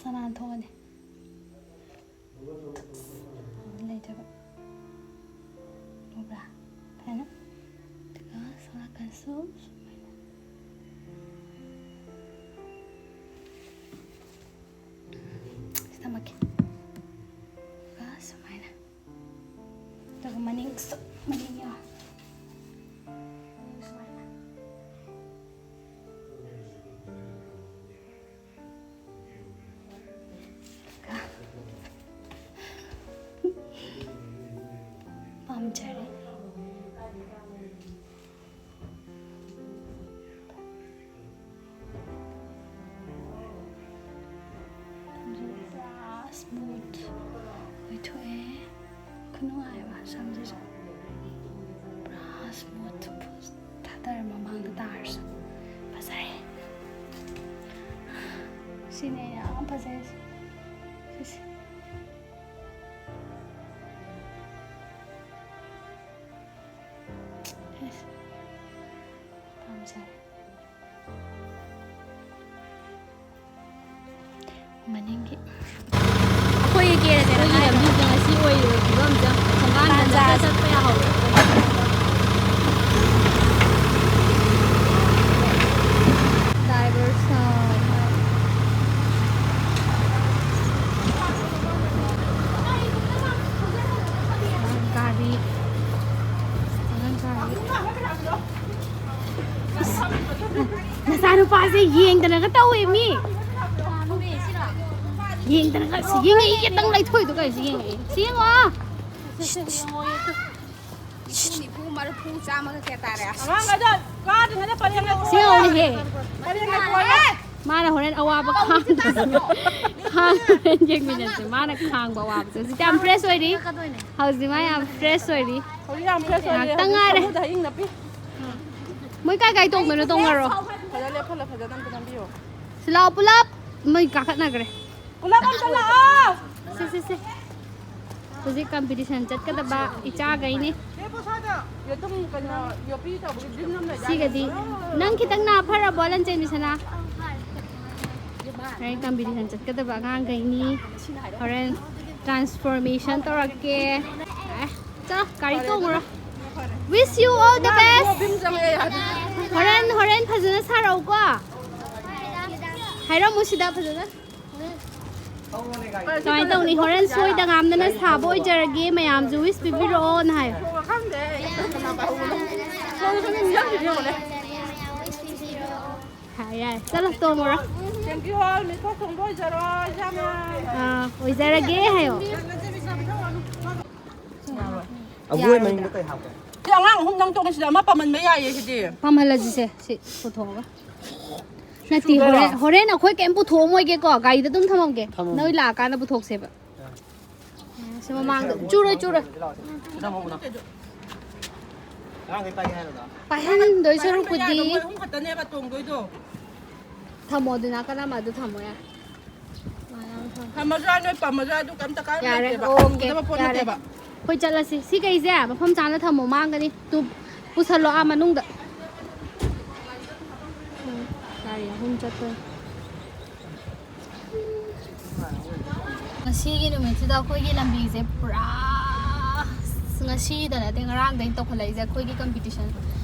ꯁꯅꯥ ꯊꯣꯛꯑꯅꯤ꯫ ꯂꯩꯇꯕ꯫ ꯎꯕ꯭ꯔꯥ? ꯐꯖꯅ꯫ ꯑꯗꯨꯒ ꯁꯣꯝ ꯅꯥꯀꯟꯁꯨ ꯁꯨꯃꯥꯏꯅ꯫ ꯁꯤ ꯊꯝꯃꯛꯀꯦ꯫ ꯑꯗꯨꯒ ꯁꯨꯃꯥꯏꯅ꯫ ꯑꯗꯨꯒ ꯃꯅꯤꯡꯁꯨ, ꯃꯅꯤꯡ ꯌꯥꯎ꯫ ꯃꯅꯤꯡ ꯁꯨꯃꯥꯏꯅ꯫ ꯄꯥꯝꯖꯔꯦ꯫ ꯄꯨꯔꯥ ꯁ꯭ꯃꯨꯠ ꯑꯣꯏꯊꯣꯛꯑꯦ꯫ ꯈꯨꯅꯨꯡꯉꯥꯏ ꯑꯃ ꯁꯝꯁꯤꯁꯨ꯫ ꯄꯨꯔꯥ ꯁ꯭ꯃꯨꯠ ꯊꯥꯗꯔ ꯃꯃꯥꯡꯗ ꯇꯥꯔꯁꯨ ꯐꯖꯔꯦ꯫ ꯁꯤꯅꯦ ꯑꯩꯅ ꯌꯥꯝ ꯐꯖꯩꯁꯦ꯫ ꯁꯤꯁꯦ꯫ ꯃꯅꯤꯡꯒꯤ ꯑꯩꯈꯣꯏꯒꯤ ꯂꯝꯕꯤꯁꯦ ꯉꯁꯤ ꯑꯣꯏꯔꯤꯕ ꯐꯤꯕꯝꯁꯦ ꯊꯣꯡꯒꯥꯟꯗ ꯇꯥꯟ ꯆꯥ ꯆꯠꯄ ꯌꯥꯍꯧꯔꯦ꯫ Diversion꯫ ꯒꯥꯔꯤ꯫ ꯒꯥꯔꯤ꯫ ꯅꯆꯥꯅꯨꯄꯥꯁꯦ ꯌꯦꯡꯗꯅꯒ ꯇꯧꯋꯦ ꯃꯤ꯫ ꯌꯦꯡꯗꯅꯒ ꯁꯤ ꯌꯦꯡꯉꯛꯏ, ꯈꯤꯇꯪ ꯂꯩꯊꯣꯛꯏꯗꯣ ꯀꯩꯁꯨ ꯌꯦꯡꯉꯛꯏ꯫ ꯁꯤ ꯌꯦꯡꯉꯣ꯫ ꯅꯤꯐꯨ, ꯅꯤꯐꯨ, ꯃꯔꯤꯐꯨ, ꯆꯥꯝꯃꯒ ꯀꯌꯥ ꯇꯥꯔꯦ? ꯑꯉꯥꯡꯒꯗꯣ ꯀꯥꯗ꯭ꯔꯤꯉꯩꯗ ꯄꯔꯦꯡ ꯂꯩꯊꯣꯛꯑꯣ꯫ ꯁꯤ ꯌꯦꯡꯉꯨꯅꯦꯍꯦ꯫ ꯄꯔꯦꯡ ꯂꯩꯊꯣꯛꯑꯣ꯫ ꯃꯥꯅ ꯍꯣꯔꯦꯟ ꯑꯋꯥꯕ ꯈꯥꯡꯗꯅ, ꯈꯥꯡ-, ꯍꯣꯔꯦꯟ ꯌꯦꯡꯃꯤꯟꯅꯁꯦ꯫ ꯃꯥꯅ ꯈꯥꯡꯕ ꯑꯋꯥꯕꯁꯦ꯫ ꯍꯧꯖꯤꯛꯇꯤ ꯌꯥꯝ fresh ꯑꯣꯏꯔꯤ꯫ ꯍꯧꯖꯤꯛ ꯃꯥ ꯌꯥꯝ fresh ꯑꯣꯏꯔꯤ꯫ ꯍꯧꯖꯤꯛ ꯌꯥꯝ fresh ꯑꯣꯏꯔꯦ꯫ ꯉꯥꯛꯇꯪ ꯉꯥꯏꯔꯦ꯫ ꯁꯃꯨꯗ꯭ꯔ ꯍꯌꯤꯡ ꯅꯞꯄꯤ꯫ ꯃꯣꯏ ꯀꯥꯏ ꯀꯥꯏ ꯇꯣꯡꯗꯣꯏꯅꯣ ꯇꯣꯡꯉꯔꯣ꯫ ꯐꯖꯅ ꯂꯦꯞꯍꯜꯂꯣ, ꯐꯖꯅ ꯑꯝꯇ ꯅꯝꯕꯤꯌꯣ꯫ ꯁꯤ ꯂꯥꯛꯑꯣ ꯄꯨꯂꯞ꯫ ꯃꯣꯏ ꯀꯥꯈꯠꯅꯈ꯭ꯔꯦ꯫ ꯄꯨꯂꯞ ꯑꯝꯇ ꯂꯥꯛꯑꯣ꯫ ꯁꯦ, ꯁꯦ, ꯁꯦ꯫ ꯍꯧꯖꯤꯛ competition ꯆꯠꯀꯗꯕ ꯏꯆꯥꯈꯩꯅꯤ꯫ ꯌꯦꯇꯨꯝ ꯀꯩꯅꯣ, ꯌꯣꯠꯄꯤ ꯇꯧꯕꯒꯤ ꯗ꯭ꯔꯤꯝ ꯑꯃ ꯂꯩꯗꯥꯏꯅꯦ? ꯁꯤꯒꯗꯤ ꯅꯪ ꯈꯤꯇꯪ ꯅꯥ ꯐꯔꯕꯣ, ꯂꯟꯆꯦꯟꯕꯤ ꯁꯅꯥ? ꯍꯣꯔꯦꯟ competition ꯆꯠꯀꯗꯕ ꯑꯉꯥꯡꯈꯩꯅꯤ꯫ ꯍꯣꯔꯦꯟ transformation ꯇꯧꯔꯛꯀꯦ꯫ ꯑꯦ, ꯆꯠꯂꯣ, ꯒꯥꯔꯤ ꯇꯣꯡꯉꯨꯔꯣ꯫ Wish you all the best꯫ ꯏꯕꯨꯡꯉꯣ ꯚꯤꯝ ꯆꯪꯉꯛꯑꯦ ꯍꯥꯏꯕ꯫ ꯍꯣꯔꯦꯟ, ꯍꯣꯔꯦꯟ ꯐꯖꯅ ꯁꯥꯔꯛꯎꯀꯣ꯫ ꯍꯥꯏꯔꯝꯃꯨ ꯁꯤꯗ ꯐꯖꯅ꯫ ꯀꯃꯥꯏꯅ ꯇꯧꯅꯤ? ꯍꯣꯔꯦꯟ ꯁꯣꯏꯗ ꯉꯥꯝꯗꯅ ꯁꯥꯕ ꯑꯣꯏꯖꯔꯒꯦ꯫ ꯃꯌꯥꯝꯁꯨ wish ꯄꯤꯕꯤꯔꯛꯑꯣꯅ ꯍꯥꯏꯌꯨ꯫ ꯈꯪꯗꯦ ꯑꯩ꯫ ꯁꯣꯝꯗ ꯁꯨꯝ ꯌꯨꯝ ꯌꯧꯁꯤꯟ ꯌꯦꯡꯉꯨꯅꯦ꯫ ꯍꯥꯏ ꯌꯥꯏ꯫ ꯆꯠꯂꯣ ꯇꯣꯡꯉꯨꯔꯣ꯫ Thank you all꯫ ꯃꯤꯊꯣꯛ ꯊꯣꯡꯕ ꯑꯣꯏꯖꯔꯣ, ꯏꯆꯥꯃ꯫ ꯑꯥ, ꯑꯣꯏꯖꯔꯒꯦ ꯍꯥꯏꯌꯣ꯫ ꯑꯒꯣꯏ ꯃꯅꯤꯡꯗ ꯀꯩ ꯍꯥꯞꯀꯦ? ꯁꯤ ꯑꯉꯥꯡ ꯑꯍꯨꯝꯗꯪ ꯇꯣꯡꯉꯦ, ꯁꯤꯗ ꯑꯃ ꯄꯝꯍꯟꯕ ꯌꯥꯏꯌꯦ ꯁꯤꯗꯤ꯫ ꯄꯝꯍꯜꯂꯁꯤꯁꯦ, ꯁꯤ ꯄꯨꯊꯣꯛꯑꯒ꯫ ꯅꯠꯇꯦ, ꯁꯨꯗꯣꯏꯔꯣ? ꯍꯣꯔꯦꯟ, ꯍꯣꯔꯦꯟ ꯑꯩꯈꯣꯏ ꯀꯩꯝ ꯄꯨꯊꯣꯛꯑꯝꯃꯣꯏꯒꯦꯀꯣ, ꯒꯥꯔꯤꯗ ꯑꯗꯨꯝ ꯊꯝꯃꯝꯒꯦ꯫ ꯊꯝꯃꯝꯒꯦ꯫ ꯅꯣꯏ ꯂꯥꯛꯑꯀꯥꯟꯗ ꯄꯨꯊꯣꯛꯁꯦꯕ꯫ ꯁꯤ ꯃꯃꯥꯡꯗ꯫ ꯆꯨꯔꯣꯏ, ꯆꯨꯔꯣꯏ꯫ ꯁꯤꯗ ꯑꯃꯨꯛ ꯄꯨꯊꯣꯛ꯫ ꯑꯉꯥꯡꯈꯩ ꯄꯥꯏꯒꯦ ꯍꯥꯏꯔꯣ? ꯄꯥꯏꯍꯟꯗꯣꯏ ꯁꯔꯨꯛꯄꯨꯗꯤ꯫ ꯃꯣꯏ ꯑꯍꯨꯝ ꯈꯛꯇꯅꯦꯕ ꯇꯣꯡꯗꯣꯏꯗꯣ꯫ ꯊꯝꯃꯣ ꯑꯗꯨ ꯅꯥꯀꯟ ꯑꯃ ꯑꯗꯨ ꯊꯝꯃꯣ ꯌꯥꯔꯦ꯫ ꯊꯝꯃꯁꯨ ꯌꯥꯏ, ꯅꯣꯏ ꯄꯝꯃꯁꯨ ꯌꯥꯏ, ꯑꯗꯨ ꯀꯩꯝꯇ ꯀꯥꯏꯕ ꯌꯥꯔꯦ, ꯂꯩꯇꯦꯕ꯫ OK, ꯎꯒꯗꯕ ꯄꯣꯠ ꯌꯥꯔꯦ꯫ ꯅꯠꯇꯦꯕ꯫ ꯑꯩꯈꯣꯏ ꯆꯠꯂꯁꯤ꯫ ꯁꯤ ꯀꯩꯁꯦ ꯃꯐꯝ ꯆꯥꯅ ꯊꯝꯃꯣ, ꯃꯥꯡꯒꯅꯤ꯫ ꯇꯨ ꯄꯨꯁꯜꯂꯣ ꯑꯥ ꯃꯅꯨꯡꯗ꯫ ꯑꯍꯨꯝ ꯆꯠꯇꯣꯏ꯫ ꯉꯁꯤꯒꯤ ꯅꯨꯃꯤꯠꯁꯤꯗ ꯑꯩꯈꯣꯏꯒꯤ ꯂꯝꯕꯤꯁꯦ ꯄꯨꯔꯥ, ꯉꯁꯤꯗ ꯅꯠꯇꯦ, ꯉꯔꯥꯡꯗꯩ ꯇꯧꯈꯠꯂꯛꯏꯁꯦ꯫ ꯑꯩꯈꯣꯏꯒꯤ ꯀꯝꯄꯤꯇꯤꯁꯟ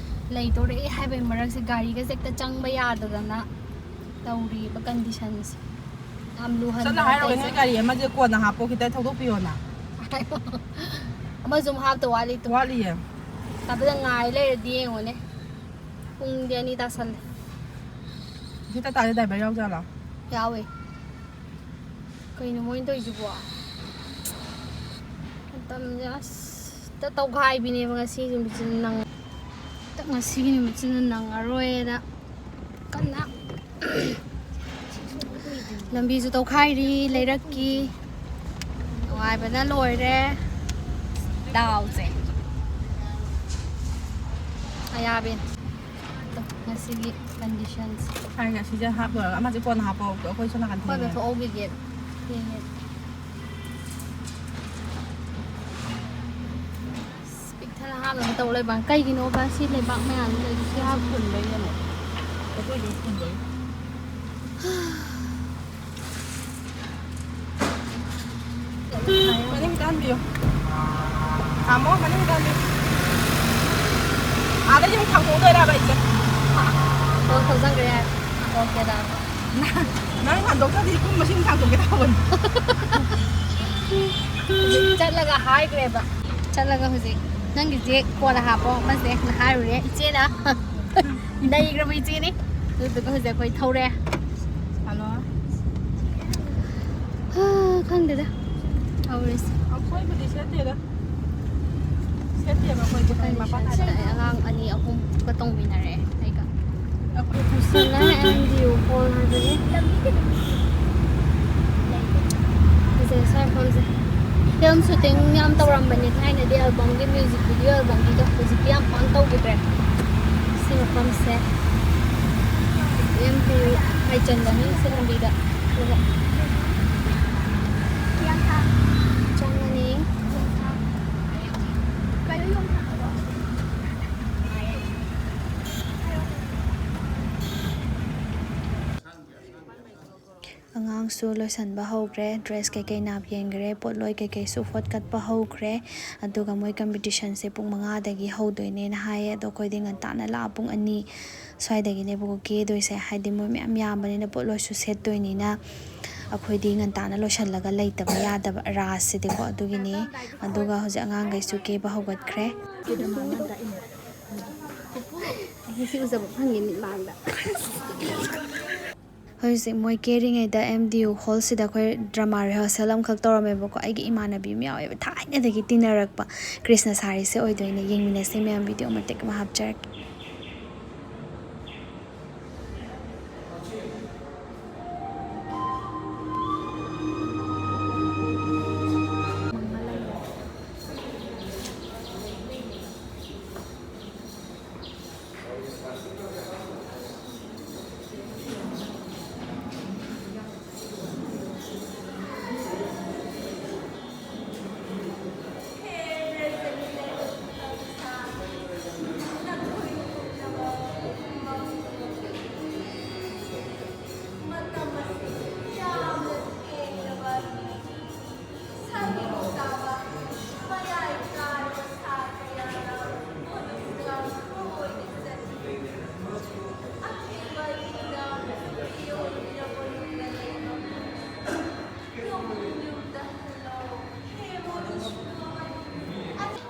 ꯂꯩꯗꯣꯔꯦ ꯍꯥꯏꯕꯒꯤ ꯃꯔꯛꯁꯦ ꯒꯥꯔꯤꯒꯁꯦ ꯍꯦꯛꯇ ꯆꯪꯕ ꯌꯥꯗꯗꯅ ꯇꯧꯔꯤꯕ ꯀꯟꯗꯤꯁꯟꯁꯦ ꯌꯥꯝ ꯂꯨꯍꯟꯕ ꯆꯠꯂ ꯍꯥꯏꯔꯨꯔꯦ ꯍꯥꯏꯁꯦ꯫ ꯅꯣꯏ ꯒꯥꯔꯤ ꯑꯃꯁꯦ ꯀꯣꯟꯅ ꯍꯥꯞꯄꯣ, ꯈꯤꯇ ꯊꯧꯗꯣꯛꯄꯤꯌꯣꯅ꯫ ꯑꯃꯁꯨ ꯑꯃꯨꯛ ꯍꯥꯞꯇ ꯋꯥꯠꯂꯤ ꯇꯨ꯫ ꯋꯥꯠꯂꯤꯌꯦ꯫ ꯑꯗꯨꯗ ꯉꯥꯏ ꯂꯩꯔꯗꯤ ꯌꯦꯡꯉꯣꯅꯦ꯫ ꯄꯨꯡꯗꯤ ꯑꯅꯤ ꯇꯥꯁꯜꯂꯦ꯫ ꯁꯤ ꯇꯥꯇꯥꯗꯤ ꯗ꯭ꯔꯥꯏꯚꯔ ꯌꯥꯎꯖꯥꯠꯂꯣ? ꯌꯥꯎꯋꯦ꯫ ꯀꯩꯅꯣ ꯃꯣꯏꯅ ꯇꯧꯔꯤꯁꯤꯕꯣ? ꯃꯇꯝꯁꯦ ꯑꯁ ꯇ ꯇꯧꯈꯥꯏꯕꯤꯅꯦꯕ ꯉꯁꯤ ꯅꯨꯃꯤꯠꯁꯤꯅ ꯅꯪ-, ꯉꯁꯤꯒꯤ ꯅꯨꯃꯤꯠꯁꯤꯅ ꯅꯪꯉꯔꯣꯏꯅ ꯀꯟꯅ ꯂꯝꯕꯤꯁꯨ ꯇꯧꯈꯥꯏꯔꯤ ꯂꯩꯔꯛꯀꯤ꯫ ꯅꯨꯡꯉꯥꯏꯕꯅ ꯂꯣꯏꯔꯦ꯫ ꯗꯥꯎꯁꯦ ꯑꯌꯥꯕꯤꯅꯦ꯫ ꯉꯁꯤꯒꯤ ꯀꯟꯗꯤꯁꯟꯁꯦ꯫ ꯍꯥꯏꯅ ꯁꯤꯁꯦ ꯍꯥꯞꯄ ꯂꯣꯏꯔꯒ ꯑꯃꯁꯦ ꯀꯣꯟꯅ ꯍꯥꯞꯄꯣ, ꯑꯩꯈꯣꯏ ꯁꯣꯝ ꯅꯥꯀꯟ ꯍꯣꯏ, ꯊꯦꯡꯉꯦ꯫ ꯊꯣꯛꯍꯧꯈꯤꯒꯦ꯫ ꯊꯦꯡꯉꯦ꯫ ꯑꯁ, ꯄꯤꯛ ꯊꯟꯅ ꯍꯥꯞꯅꯕ ꯇꯧ ꯂꯩꯕ꯫ ꯀꯩꯒꯤꯅꯣꯕ ꯁꯤ ꯂꯩꯕꯥꯛ ꯃꯌꯥꯝꯁꯤ ꯂꯩꯔꯤꯁꯦ? ꯁꯤ ꯐꯨꯟꯕꯩꯅꯦ꯫ ꯑꯩꯈꯣꯏꯁꯨ ꯐꯨꯟꯕꯩ꯫ ꯃꯅꯤꯡ ꯈꯤꯇ ꯍꯟꯕꯤꯌꯨ꯫ ꯇꯥꯃꯣ, ꯃꯅꯤꯡ ꯈꯤꯇ ꯍꯟꯕꯤꯌꯨ꯫ ꯑꯥꯗ ꯌꯨꯝ ꯊꯥꯡꯗꯣꯛꯇꯣꯏꯔꯕ ꯑꯩꯁꯦ? ꯊꯣꯡ ꯊꯧꯖꯟꯈ꯭ꯔꯦ ꯍꯥꯏꯕ꯫ ꯑꯣꯀꯦ, ꯇꯥꯃꯣ꯫ ꯅꯪ ꯍꯟꯗꯣꯛꯇ꯭ꯔꯗꯤ ꯄꯨꯡ ꯃꯁꯤꯡ ꯊꯥꯡꯗꯣꯛꯀꯦ ꯇꯧꯕꯅꯤ꯫ ꯍꯧꯖꯤꯛ ꯆꯠꯂꯒ ꯍꯥꯏꯈ꯭ꯔꯦꯕ꯫ ꯆꯠꯂꯒ ꯍꯧꯖꯤꯛ ꯅꯪꯒꯤꯁꯦ ꯀꯣꯟꯅ ꯍꯥꯞꯄꯣ, ꯑꯃꯁꯦꯅ ꯍꯥꯏꯔꯨꯔꯦ ꯏꯆꯦꯅ꯫ ꯅꯩꯈ꯭ꯔꯕ ꯏꯆꯦꯅꯤ꯫ ꯑꯗꯨꯗꯨꯒ ꯍꯧꯖꯤꯛ ꯑꯩꯈꯣꯏ ꯊꯧꯔꯦ꯫ ꯍꯜꯂꯣ꯫ ꯍꯥ, ꯈꯪꯗꯦꯗ ꯇꯧꯔꯤꯁꯦ꯫ ꯑꯩꯈꯣꯏꯕꯨꯗꯤ ꯁꯦꯠꯇꯦꯗ꯫ ꯁꯦꯠꯇꯦꯕ ꯑꯩꯈꯣꯏꯗꯤ, ꯀꯩ ꯃꯄꯥꯟ ꯀꯟꯗꯤꯁꯟꯁꯤꯗ ꯅꯥꯏꯕ꯫ ꯑꯩ ꯑꯉꯥꯡ ꯑꯅꯤ ꯑꯍꯨꯝꯒ ꯇꯣꯡꯃꯤꯟꯅꯔꯦ ꯑꯩꯒ꯫ ꯑꯩꯈꯣꯏ ꯁꯤꯅ ꯑꯦꯝ ꯗꯤ ꯌꯨ ꯍꯣꯜ ꯍꯥꯏꯕꯅꯤ꯫ ꯐꯖꯩ ꯁ꯭ꯋꯥꯏ ꯃꯐꯝꯁꯦ꯫ ꯐꯤꯂꯝ ꯁꯨꯇꯤꯡ ꯌꯥꯝ ꯇꯧꯔꯝꯕꯅꯦ ꯊꯥꯏꯅꯗꯤ, ꯑꯦꯜꯕꯝꯒꯤ, ꯃ꯭ꯌꯨꯖꯤꯛ ꯚꯤꯗꯤꯑꯣ ꯑꯦꯜꯕꯝꯒꯤꯗꯣ꯫ ꯍꯧꯖꯤꯛꯇꯤ ꯌꯥꯝ ꯄꯥꯛ ꯇꯧꯈꯤꯗ꯭ꯔꯦ꯫ ꯁꯤ ꯃꯐꯝꯁꯦ ꯑꯦꯝ ꯗꯤ ꯌꯨ ꯍꯥꯏꯖꯟꯕꯅꯤ ꯁꯤ ꯂꯝꯕꯤꯗ꯫ ꯑꯗꯨꯒ ꯆꯪꯉꯅꯤ꯫ ꯀꯩꯅꯣ ꯌꯣꯡꯆꯥꯛ ꯍꯥꯏꯕ? ꯍꯥꯏꯔꯛꯑꯣꯅꯦ꯫ ꯁꯨ ꯂꯣꯏꯁꯤꯟꯕ ꯍꯧꯈ꯭ꯔꯦ꯫ ꯗ꯭ꯔꯦꯁ ꯀꯩꯀꯩ ꯅꯥꯞ ꯌꯦꯡꯈ꯭ꯔꯦ, ꯄꯣꯠꯂꯣꯏ ꯀꯩꯀꯩꯁꯨ ꯐꯣꯠꯀꯠꯄ ꯍꯧꯈ꯭ꯔꯦ꯫ ꯑꯗꯨꯒ ꯃꯣꯏ ꯀꯝꯄꯤꯇꯤꯁꯟꯁꯦ ꯄꯨꯡ ꯃꯉꯥꯗꯒꯤ ꯍꯧꯗꯣꯏꯅꯦꯅ ꯍꯥꯏꯌꯦ꯫ ꯑꯗꯣ ꯑꯩꯈꯣꯏꯗꯤ ꯉꯟꯇꯥꯅ ꯂꯥꯛꯑ ꯄꯨꯡ ꯑꯅꯤ ꯁ꯭ꯋꯥꯏꯗꯒꯤꯅꯦꯕꯀꯣ ꯀꯦꯗꯣꯏꯁꯦ꯫ ꯍꯥꯏꯗꯤ ꯃꯣꯏ ꯃꯌꯥꯝ ꯌꯥꯝꯕꯅꯤꯅ ꯄꯣꯠꯂꯣꯏꯁꯨ ꯁꯦꯠꯇꯣꯏꯅꯤꯅ ꯑꯩꯈꯣꯏꯗꯤ ꯉꯟꯇꯥꯅ ꯂꯣꯏꯁꯤꯜꯂꯒ ꯂꯩꯇꯕ ꯌꯥꯗꯕ ꯔꯥꯁꯁꯤꯗꯤꯀꯣ꯫ ꯑꯗꯨꯒꯤꯅꯤ꯫ ꯑꯗꯨꯒ ꯍꯧꯖꯤꯛ ꯑꯉꯥꯡꯈꯩꯁꯨ ꯀꯦꯕ ꯍꯧꯒꯠꯈ꯭ꯔꯦ꯫ ꯑꯩꯁꯦ ꯁꯤ ꯎꯖꯕ ꯐꯪꯉꯦ ꯃꯤꯠꯃꯥꯡꯗ꯫ ꯍꯧꯖꯤꯛ ꯃꯣꯏ ꯀꯦꯔꯤꯉꯩꯗ ꯑꯦꯝ ꯗꯤ ꯌꯨ ꯍꯣꯜꯁꯤꯗ ꯑꯩꯈꯣꯏ ꯗ꯭ꯔꯃꯥ ꯔꯤꯍꯔꯁꯦꯜ ꯑꯃꯈꯛ ꯇꯧꯔꯝꯃꯦꯕꯀꯣ꯫ ꯑꯩꯒꯤ ꯏꯃꯥꯟꯅꯕꯤ ꯑꯃ ꯌꯥꯎꯋꯦꯕ, ꯊꯥꯏꯅꯗꯒꯤ ꯇꯤꯟꯅꯔꯛꯄ, ꯀ꯭ꯔꯤꯁꯅ ꯁꯥꯔꯤꯁꯦ ꯑꯣꯏꯗꯣꯏꯅꯦ꯫ ꯌꯦꯡꯃꯤꯟꯅꯁꯦ ꯃꯌꯥꯝ, ꯚꯤꯗꯤꯑꯣ ꯃꯇꯦꯛ ꯑꯃ ꯍꯥꯞꯆꯔꯛꯀꯦ꯫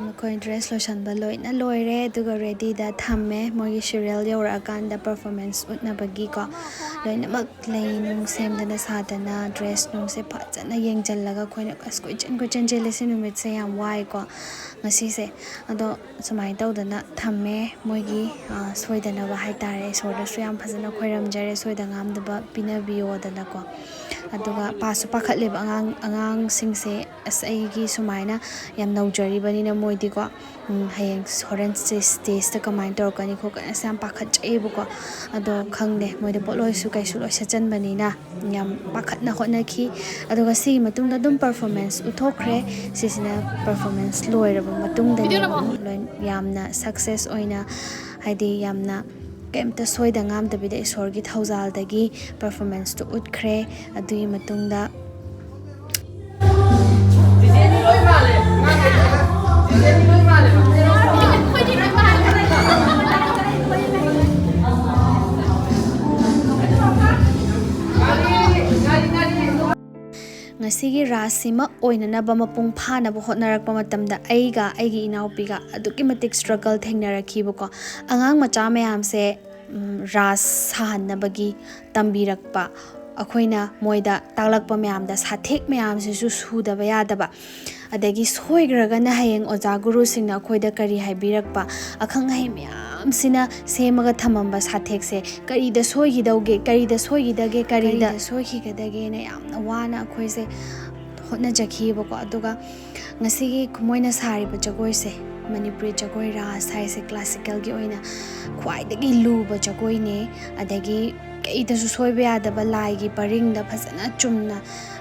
ꯃꯈꯣꯏ ꯗ꯭ꯔꯦꯁ ꯂꯣꯏꯁꯟꯕ ꯂꯣꯏꯅ ꯂꯣꯏꯔꯦ, ꯑꯗꯨꯒ ꯔꯦꯗꯤꯗ ꯊꯝꯃꯦ꯫ ꯃꯣꯏꯒꯤ ꯁꯤꯔꯤꯌꯦꯜ ꯌꯧꯔꯛꯑꯀꯥꯟꯗ ꯄꯔꯐꯣꯔꯃꯦꯟꯁ ꯎꯠꯅꯕꯒꯤꯀꯣ, ꯂꯣꯏꯅꯃꯛ ꯂꯩ ꯅꯨꯡ ꯁꯦꯝꯗꯅ ꯁꯥꯗꯅ, ꯗ꯭ꯔꯦꯁ ꯅꯨꯡꯁꯦ ꯐꯖꯅ ꯌꯦꯡꯁꯤꯜꯂꯒ ꯑꯩꯈꯣꯏꯅ ꯑꯁ ꯀꯣꯏꯆꯦꯟ ꯀꯣꯏꯆꯦꯟ ꯆꯦꯜꯂꯦ꯫ ꯁꯤ ꯅꯨꯃꯤꯠꯁꯦ ꯌꯥꯝ ꯋꯥꯏꯀꯣ ꯉꯁꯤꯁꯦ꯫ ꯑꯗꯣ ꯁꯨꯃꯥꯏꯅ ꯇꯧꯗꯅ ꯊꯝꯃꯦ ꯃꯣꯏꯒꯤ, ꯑ, ꯁꯣꯏꯗꯅꯕ ꯍꯥꯏꯇꯥꯔꯦ꯫ ꯏꯁꯣꯔꯗꯁꯨ ꯌꯥꯝ ꯐꯖꯅ ꯈꯣꯏꯔꯝꯖꯔꯦ, ꯁꯣꯏꯗ ꯉꯥꯝꯗꯕ ꯄꯤꯅꯕꯤꯌꯣꯗꯅꯀꯣ꯫ ꯑꯗꯨꯒ ꯄꯥꯁꯨ ꯄꯥꯈꯠꯂꯦꯕ ꯑꯉꯥꯡ, ꯑꯉꯥꯡꯁꯤꯡꯁꯦ꯫ ꯑꯁ, ꯑꯩꯒꯤ ꯁꯨꯃꯥꯏꯅ ꯌꯥꯝ ꯅꯧꯖꯔꯤꯕꯅꯤꯅ ꯃꯣꯏꯗꯤꯀꯣ, ꯎꯝ, ꯍꯌꯦꯡ ꯍꯣꯔꯦꯟ ꯁ꯭ꯇꯦꯖꯇ ꯀꯃꯥꯏꯅ ꯇꯧꯔꯛꯀꯅꯤ ꯈꯣꯠꯀꯅꯤ, ꯑꯁ, ꯌꯥꯝ ꯄꯥꯈꯠꯆꯩꯌꯦꯕꯀꯣ꯫ ꯑꯗꯣ ꯈꯪꯗꯦ, ꯃꯣꯏꯗ ꯄꯣꯠꯂꯣꯏꯁꯨ ꯀꯩꯁꯨ ꯂꯣꯏ ꯁꯦꯠꯆꯟꯕꯅꯤꯅ ꯌꯥꯝ ꯄꯥꯈꯠꯅ ꯍꯣꯠꯅꯈꯤ꯫ ꯑꯗꯨꯒ ꯁꯤꯒꯤ ꯃꯇꯨꯡꯗ ꯑꯗꯨꯝ ꯄꯔꯐꯣꯔꯃꯦꯟꯁ ꯎꯠꯊꯣꯛꯈ꯭ꯔꯦ꯫ ꯁꯤꯁꯤꯅ ꯄꯔꯐꯣꯔꯃꯦꯟꯁ ꯂꯣꯏꯔꯕ ꯃꯇꯨꯡꯗꯅꯦ ꯂꯣꯏ ꯌꯥꯝꯅ ꯁꯛꯁꯦꯁ ꯑꯣꯏꯅ, ꯍꯥꯏꯗꯤ ꯌꯥꯝꯅ ꯀꯩꯝꯇ ꯁꯣꯏꯗ ꯉꯥꯝꯗꯕꯤꯗ ꯏꯁꯣꯔꯒꯤ ꯊꯧꯖꯥꯜꯗꯒꯤ performanceꯇꯨ ꯎꯠꯈ꯭ꯔꯦ꯫ ꯑꯗꯨꯒꯤ ꯃꯇꯨꯡꯗ ꯉꯁꯤꯒꯤ ꯔꯥꯁꯁꯤꯃ ꯑꯣꯏꯅꯅꯕ ꯃꯄꯨꯡ ꯐꯥꯅꯕ ꯍꯣꯠꯅꯔꯛꯄ ꯃꯇꯝꯗ ꯑꯩꯒ ꯑꯩꯒꯤ ꯏꯅꯥꯎꯄꯤꯒ ꯑꯗꯨꯛꯀꯤ ꯃꯇꯤꯛ struggle ꯊꯦꯡꯅꯔꯛꯈꯤꯕꯀꯣ꯫ ꯑꯉꯥꯡ ꯃꯆꯥ ꯃꯌꯥꯝꯁꯦ, ꯎꯝ, ꯔꯥꯁ ꯁꯥꯍꯟꯅꯕꯒꯤ ꯇꯝꯕꯤꯔꯛꯄ, ꯑꯩꯈꯣꯏꯅ ꯃꯣꯏꯗ ꯇꯥꯛꯂꯛꯄ ꯃꯌꯥꯝꯗ ꯁꯥꯊꯦꯛ ꯃꯌꯥꯝꯁꯤꯁꯨ ꯁꯨꯗꯕ ꯌꯥꯗꯕ, ꯑꯗꯒꯤ ꯁꯣꯏꯈ꯭ꯔꯒꯅ ꯍꯌꯦꯡ ꯑꯣꯖꯥ ꯒꯨꯔꯨꯁꯤꯡꯅ ꯑꯩꯈꯣꯏꯗ ꯀꯔꯤ ꯍꯥꯏꯕꯤꯔꯛꯄ, ꯑꯈꯪ ꯑꯍꯩ ꯃꯌꯥꯝꯁꯤꯅ ꯁꯦꯝꯃꯒ ꯊꯝꯃꯝꯕ ꯁꯥꯊꯦꯛꯁꯦ ꯀꯔꯤꯗ ꯁꯣꯏꯈꯤꯗꯧꯒꯦ, ꯀꯔꯤꯗ ꯁꯣꯏꯈꯤꯗꯒꯦ, ꯀꯔꯤꯗ ꯀꯔꯤꯗ ꯁꯣꯏꯈꯤꯒꯗꯒꯦꯅ ꯌꯥꯝꯅ ꯋꯥꯅ ꯑꯩꯈꯣꯏꯁꯦ ꯍꯣꯠꯅꯖꯈꯤꯑꯕꯀꯣ꯫ ꯑꯗꯨꯒ ꯉꯁꯤꯒꯤ ꯃꯣꯏꯅ ꯁꯥꯔꯤꯕ ꯖꯒꯣꯏꯁꯦ, ꯃꯅꯤꯄꯨꯔꯤ ꯖꯒꯣꯏ ꯔꯥꯁ ꯍꯥꯏꯁꯦ classicalꯒꯤ ꯑꯣꯏꯅ ꯈ꯭ꯋꯥꯏꯗꯒꯤ ꯂꯨꯕ ꯖꯒꯣꯏꯅꯦ꯫ ꯑꯗꯒꯤ ꯀꯩꯗꯁꯨ ꯁꯣꯏꯕ ꯌꯥꯗꯕ, ꯂꯥꯏꯒꯤ ꯄꯔꯤꯡꯗ ꯐꯖꯅ ꯆꯨꯝꯅ,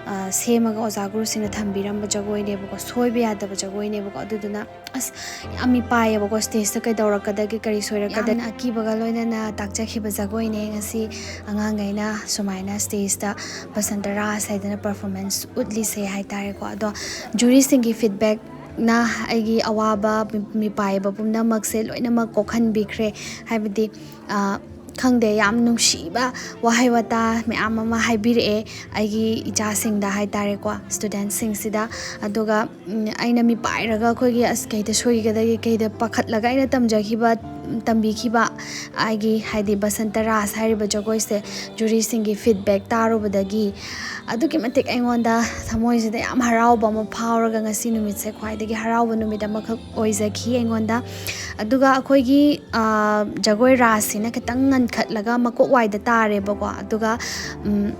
ꯑ, ꯁꯦꯝꯃꯒ ꯑꯣꯖꯥ ꯒꯨꯔꯨꯁꯤꯡꯅ ꯊꯝꯕꯤꯔꯝꯕ ꯖꯒꯣꯏꯅꯦꯕꯀꯣ꯫ ꯁꯣꯏꯕ ꯌꯥꯗꯕ ꯖꯒꯣꯏꯅꯦꯕꯀꯣ꯫ ꯑꯗꯨꯗꯨꯅ ꯑꯁ, ꯌꯥꯝ ꯃꯤꯄꯥꯏꯌꯦꯕꯀꯣ, stageꯇ ꯀꯩꯗꯧꯔꯛꯀꯗꯒꯦ, ꯀꯔꯤ ꯁꯣꯏꯔꯛꯀꯗꯒꯦ꯫ ꯌꯥꯝꯅ ꯑꯀꯤꯕꯒ ꯂꯣꯏꯅꯅ ꯇꯥꯛꯆꯈꯤꯕ ꯖꯒꯣꯏꯅꯦ꯫ ꯉꯁꯤ ꯑꯉꯥꯡꯈꯩꯅ ꯁꯨꯃꯥꯏꯅ stageꯇ ꯕꯁꯟꯇ ꯔꯥꯁ ꯍꯥꯏꯗꯅ performance ꯎꯠꯂꯤꯁꯦ ꯍꯥꯏꯇꯥꯔꯦꯀꯣ꯫ ꯑꯗꯣ juryꯁꯤꯡꯒꯤ feedbackꯅ ꯑꯩꯒꯤ ꯑꯋꯥꯕ, ꯃꯤ-, ꯃꯤꯄꯥꯏꯕ ꯄꯨꯝꯅꯃꯛꯁꯦ ꯂꯣꯏꯅꯃꯛ ꯀꯣꯛꯍꯟꯕꯤꯈ꯭ꯔꯦ꯫ ꯍꯥꯏꯕꯗꯤ, ꯑ, ꯈꯪꯗꯦ, ꯌꯥꯝ ꯅꯨꯡꯁꯤꯕ ꯋꯥꯍꯩ ꯋꯥꯇꯥ ꯃꯌꯥꯝ ꯑꯃ ꯍꯥꯏꯕꯤꯔꯛꯑꯦ ꯑꯩꯒꯤ ꯏꯆꯥꯁꯤꯡꯗ ꯍꯥꯏꯇꯥꯔꯦꯀꯣ, studentꯁꯤꯡꯁꯤꯗ꯫ ꯑꯗꯨꯒ, ꯎꯝ, ꯑꯩꯅ ꯃꯤꯄꯥꯏꯔꯒ ꯑꯩꯈꯣꯏꯒꯤ, ꯑꯁ, ꯀꯩꯗ ꯁꯣꯏꯒꯗꯒꯦ, ꯀꯩꯗ ꯄꯥꯈꯠꯂꯒ ꯑꯩꯅ ꯇꯝꯖꯈꯤꯕ, ꯇꯝꯕꯤꯈꯤꯕ ꯑꯩꯒꯤ, ꯍꯥꯏꯗꯤ, ꯕꯁꯟꯇ ꯔꯥꯁ ꯍꯥꯏꯔꯤꯕ ꯖꯒꯣꯏꯁꯦ juryꯁꯤꯡꯒꯤ feedback ꯇꯥꯔꯨꯕꯗꯒꯤ ꯑꯗꯨꯛꯀꯤ ꯃꯇꯤꯛ ꯑꯩꯉꯣꯟꯗ ꯊꯃꯣꯏꯁꯤꯗ ꯌꯥꯝ ꯍꯔꯥꯎꯕ ꯑꯃ ꯐꯥꯎꯔꯒ ꯉꯁꯤ ꯅꯨꯃꯤꯠꯁꯦ ꯈ꯭ꯋꯥꯏꯗꯒꯤ ꯍꯔꯥꯎꯕ ꯅꯨꯃꯤꯠ ꯑꯃꯈꯛ ꯑꯣꯏꯖꯈꯤ ꯑꯩꯉꯣꯟꯗ꯫ ꯑꯗꯨꯒ ꯑꯩꯈꯣꯏꯒꯤ, ꯑ, ꯖꯒꯣꯏ ꯔꯥꯁꯁꯤꯅ ꯈꯤꯇꯪ ꯉꯟꯈꯠꯂꯒ ꯃꯀꯣꯛ ꯋꯥꯏꯗ ꯇꯥꯔꯦꯕꯀꯣ꯫ ꯑꯗꯨꯒ, ꯎꯝ,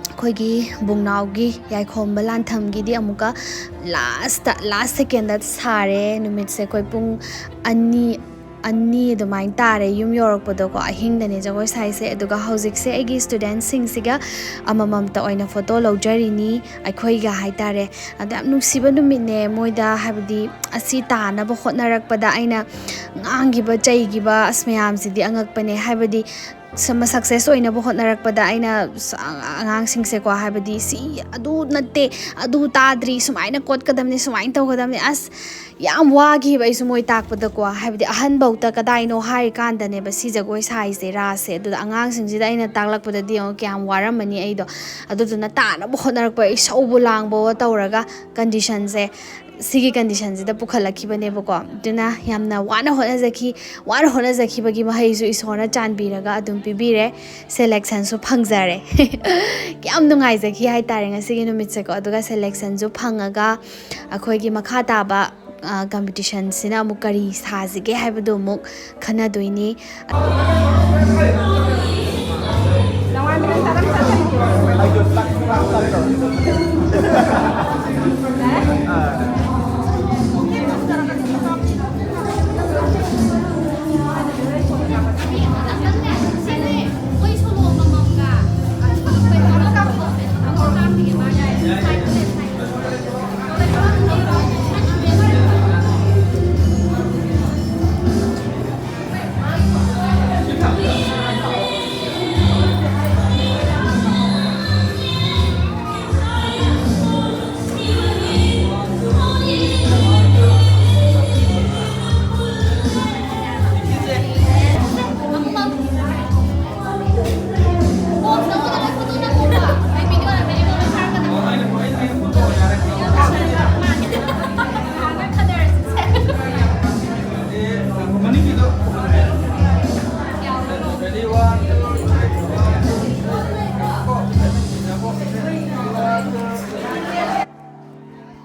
ꯑꯩꯈꯣꯏꯒꯤ ꯕꯨꯡꯅꯥꯎꯒꯤ ꯌꯥꯏꯈꯣꯝꯕ ꯂꯥꯟꯊꯝꯒꯤꯗꯤ ꯑꯃꯨꯛꯀ last, last secondꯗ ꯁꯥꯔꯦ꯫ ꯅꯨꯃꯤꯠꯁꯦ ꯑꯩꯈꯣꯏ ꯄꯨꯡ ꯑꯅꯤ, ꯑꯅꯤ ꯑꯗꯨꯃꯥꯏꯅ ꯇꯥꯔꯦ ꯌꯨꯝ ꯌꯧꯔꯛꯄꯗꯀꯣ, ꯑꯍꯤꯡꯗꯅꯦ ꯖꯒꯣꯏ ꯁꯥꯏꯁꯦ꯫ ꯑꯗꯨꯒ ꯍꯧꯖꯤꯛꯁꯦ ꯑꯩꯒꯤ studentꯁꯤꯡꯁꯤꯒ ꯑꯃꯃꯝꯇ ꯑꯣꯏꯅ photo ꯂꯧꯖꯔꯤꯅꯤ, ꯑꯩꯈꯣꯏꯒ ꯍꯥꯏꯇꯥꯔꯦ꯫ ꯑꯗꯣ ꯌꯥꯝ ꯅꯨꯡꯁꯤꯕ ꯅꯨꯃꯤꯠꯅꯦ꯫ ꯃꯣꯏꯗ, ꯍꯥꯏꯕꯗꯤ, ꯑꯁꯤ ꯇꯥꯅꯕ ꯍꯣꯠꯅꯔꯛꯄꯗ ꯑꯩꯅ ꯉꯥꯡꯈꯤꯕ, ꯆꯩꯈꯤꯕ, ꯑꯁ, ꯃꯌꯥꯝꯁꯤꯗꯤ ꯑꯉꯛꯄꯅꯦ꯫ ꯍꯥꯏꯕꯗꯤ ꯁꯛꯁꯦꯁ ꯑꯣꯏꯅꯕ ꯍꯣꯠꯅꯔꯛꯄꯗ ꯑꯩꯅ ꯁ-, ꯑꯉꯥꯡꯁꯤꯡꯁꯦꯀꯣ, ꯍꯥꯏꯕꯗꯤ ꯁꯤ ꯑꯗꯨ ꯅꯠꯇꯦ, ꯑꯗꯨ ꯇꯥꯗ꯭ꯔꯤ, ꯁꯨꯃꯥꯏꯅ ꯀꯣꯠꯀꯗꯕꯅꯤ, ꯁꯨꯃꯥꯏꯅ ꯇꯧꯒꯗꯕꯅꯤ, ꯑꯁ, ꯌꯥꯝ ꯋꯥꯈꯤꯕ ꯑꯩꯁꯨ ꯃꯣꯏ ꯇꯥꯛꯄꯗꯀꯣ꯫ ꯍꯥꯏꯕꯗꯤ ꯑꯍꯟꯐꯧꯇ ꯀꯗꯥꯏꯅꯣ ꯍꯥꯏꯔꯤꯀꯥꯟꯗꯅꯦꯕ ꯁꯤ ꯖꯒꯣꯏ ꯁꯥꯏꯁꯦ, ꯔꯥꯁꯁꯦ꯫ ꯑꯗꯨꯗ ꯑꯉꯥꯡꯁꯤꯡꯁꯤꯗ ꯑꯩꯅ ꯇꯥꯛꯂꯛꯄꯗꯗꯤ ꯌꯦꯡꯉꯣ ꯀꯌꯥꯝ ꯋꯥꯔꯝꯃꯅꯤ ꯑꯩꯗꯣ꯫ ꯑꯗꯨꯗꯨꯅ ꯇꯥꯅꯕ ꯍꯣꯠꯅꯔꯛꯄ, ꯏꯁꯧꯕꯨ ꯂꯥꯡꯕꯋꯣ ꯇꯧꯔꯒ ꯀꯟꯗꯤꯁꯟꯁꯦ, ꯁꯤꯒꯤ ꯀꯟꯗꯤꯁꯟꯁꯤꯗ ꯄꯨꯈꯠꯂꯛꯈꯤꯕꯅꯦꯕꯀꯣ꯫ ꯑꯗꯨꯅ ꯌꯥꯝꯅ ꯋꯥꯅ ꯍꯣꯠꯅꯖꯈꯤ꯫ ꯋꯥꯅ ꯍꯣꯠꯅꯖꯈꯤꯕꯒꯤ ꯃꯍꯩꯁꯨ ꯏꯁꯣꯔꯅ ꯆꯥꯟꯕꯤꯔꯒ ꯑꯗꯨꯝ ꯄꯤꯕꯤꯔꯦ꯫ ꯁꯦꯂꯦꯛꯁꯟꯁꯨ ꯐꯪꯖꯔꯦ꯫ ꯌꯥꯝ ꯅꯨꯡꯉꯥꯏꯖꯈꯤ ꯍꯥꯏꯇꯥꯔꯦ ꯉꯁꯤꯒꯤ ꯅꯨꯃꯤꯠꯁꯦꯀꯣ꯫ ꯑꯗꯨꯒ ꯁꯦꯂꯦꯛꯁꯟꯁꯨ ꯐꯪꯉꯒ ꯑꯩꯈꯣꯏꯒꯤ ꯃꯈꯥ ꯇꯥꯕ, ꯑ, ꯀꯝꯄꯤꯇꯤꯁꯟꯁꯤꯅ ꯑꯃꯨꯛ ꯀꯔꯤ ꯁꯥꯁꯤꯒꯦ ꯍꯥꯏꯕꯗꯨ ꯑꯃꯨꯛ ꯈꯟꯅꯗꯣꯏꯅꯤ꯫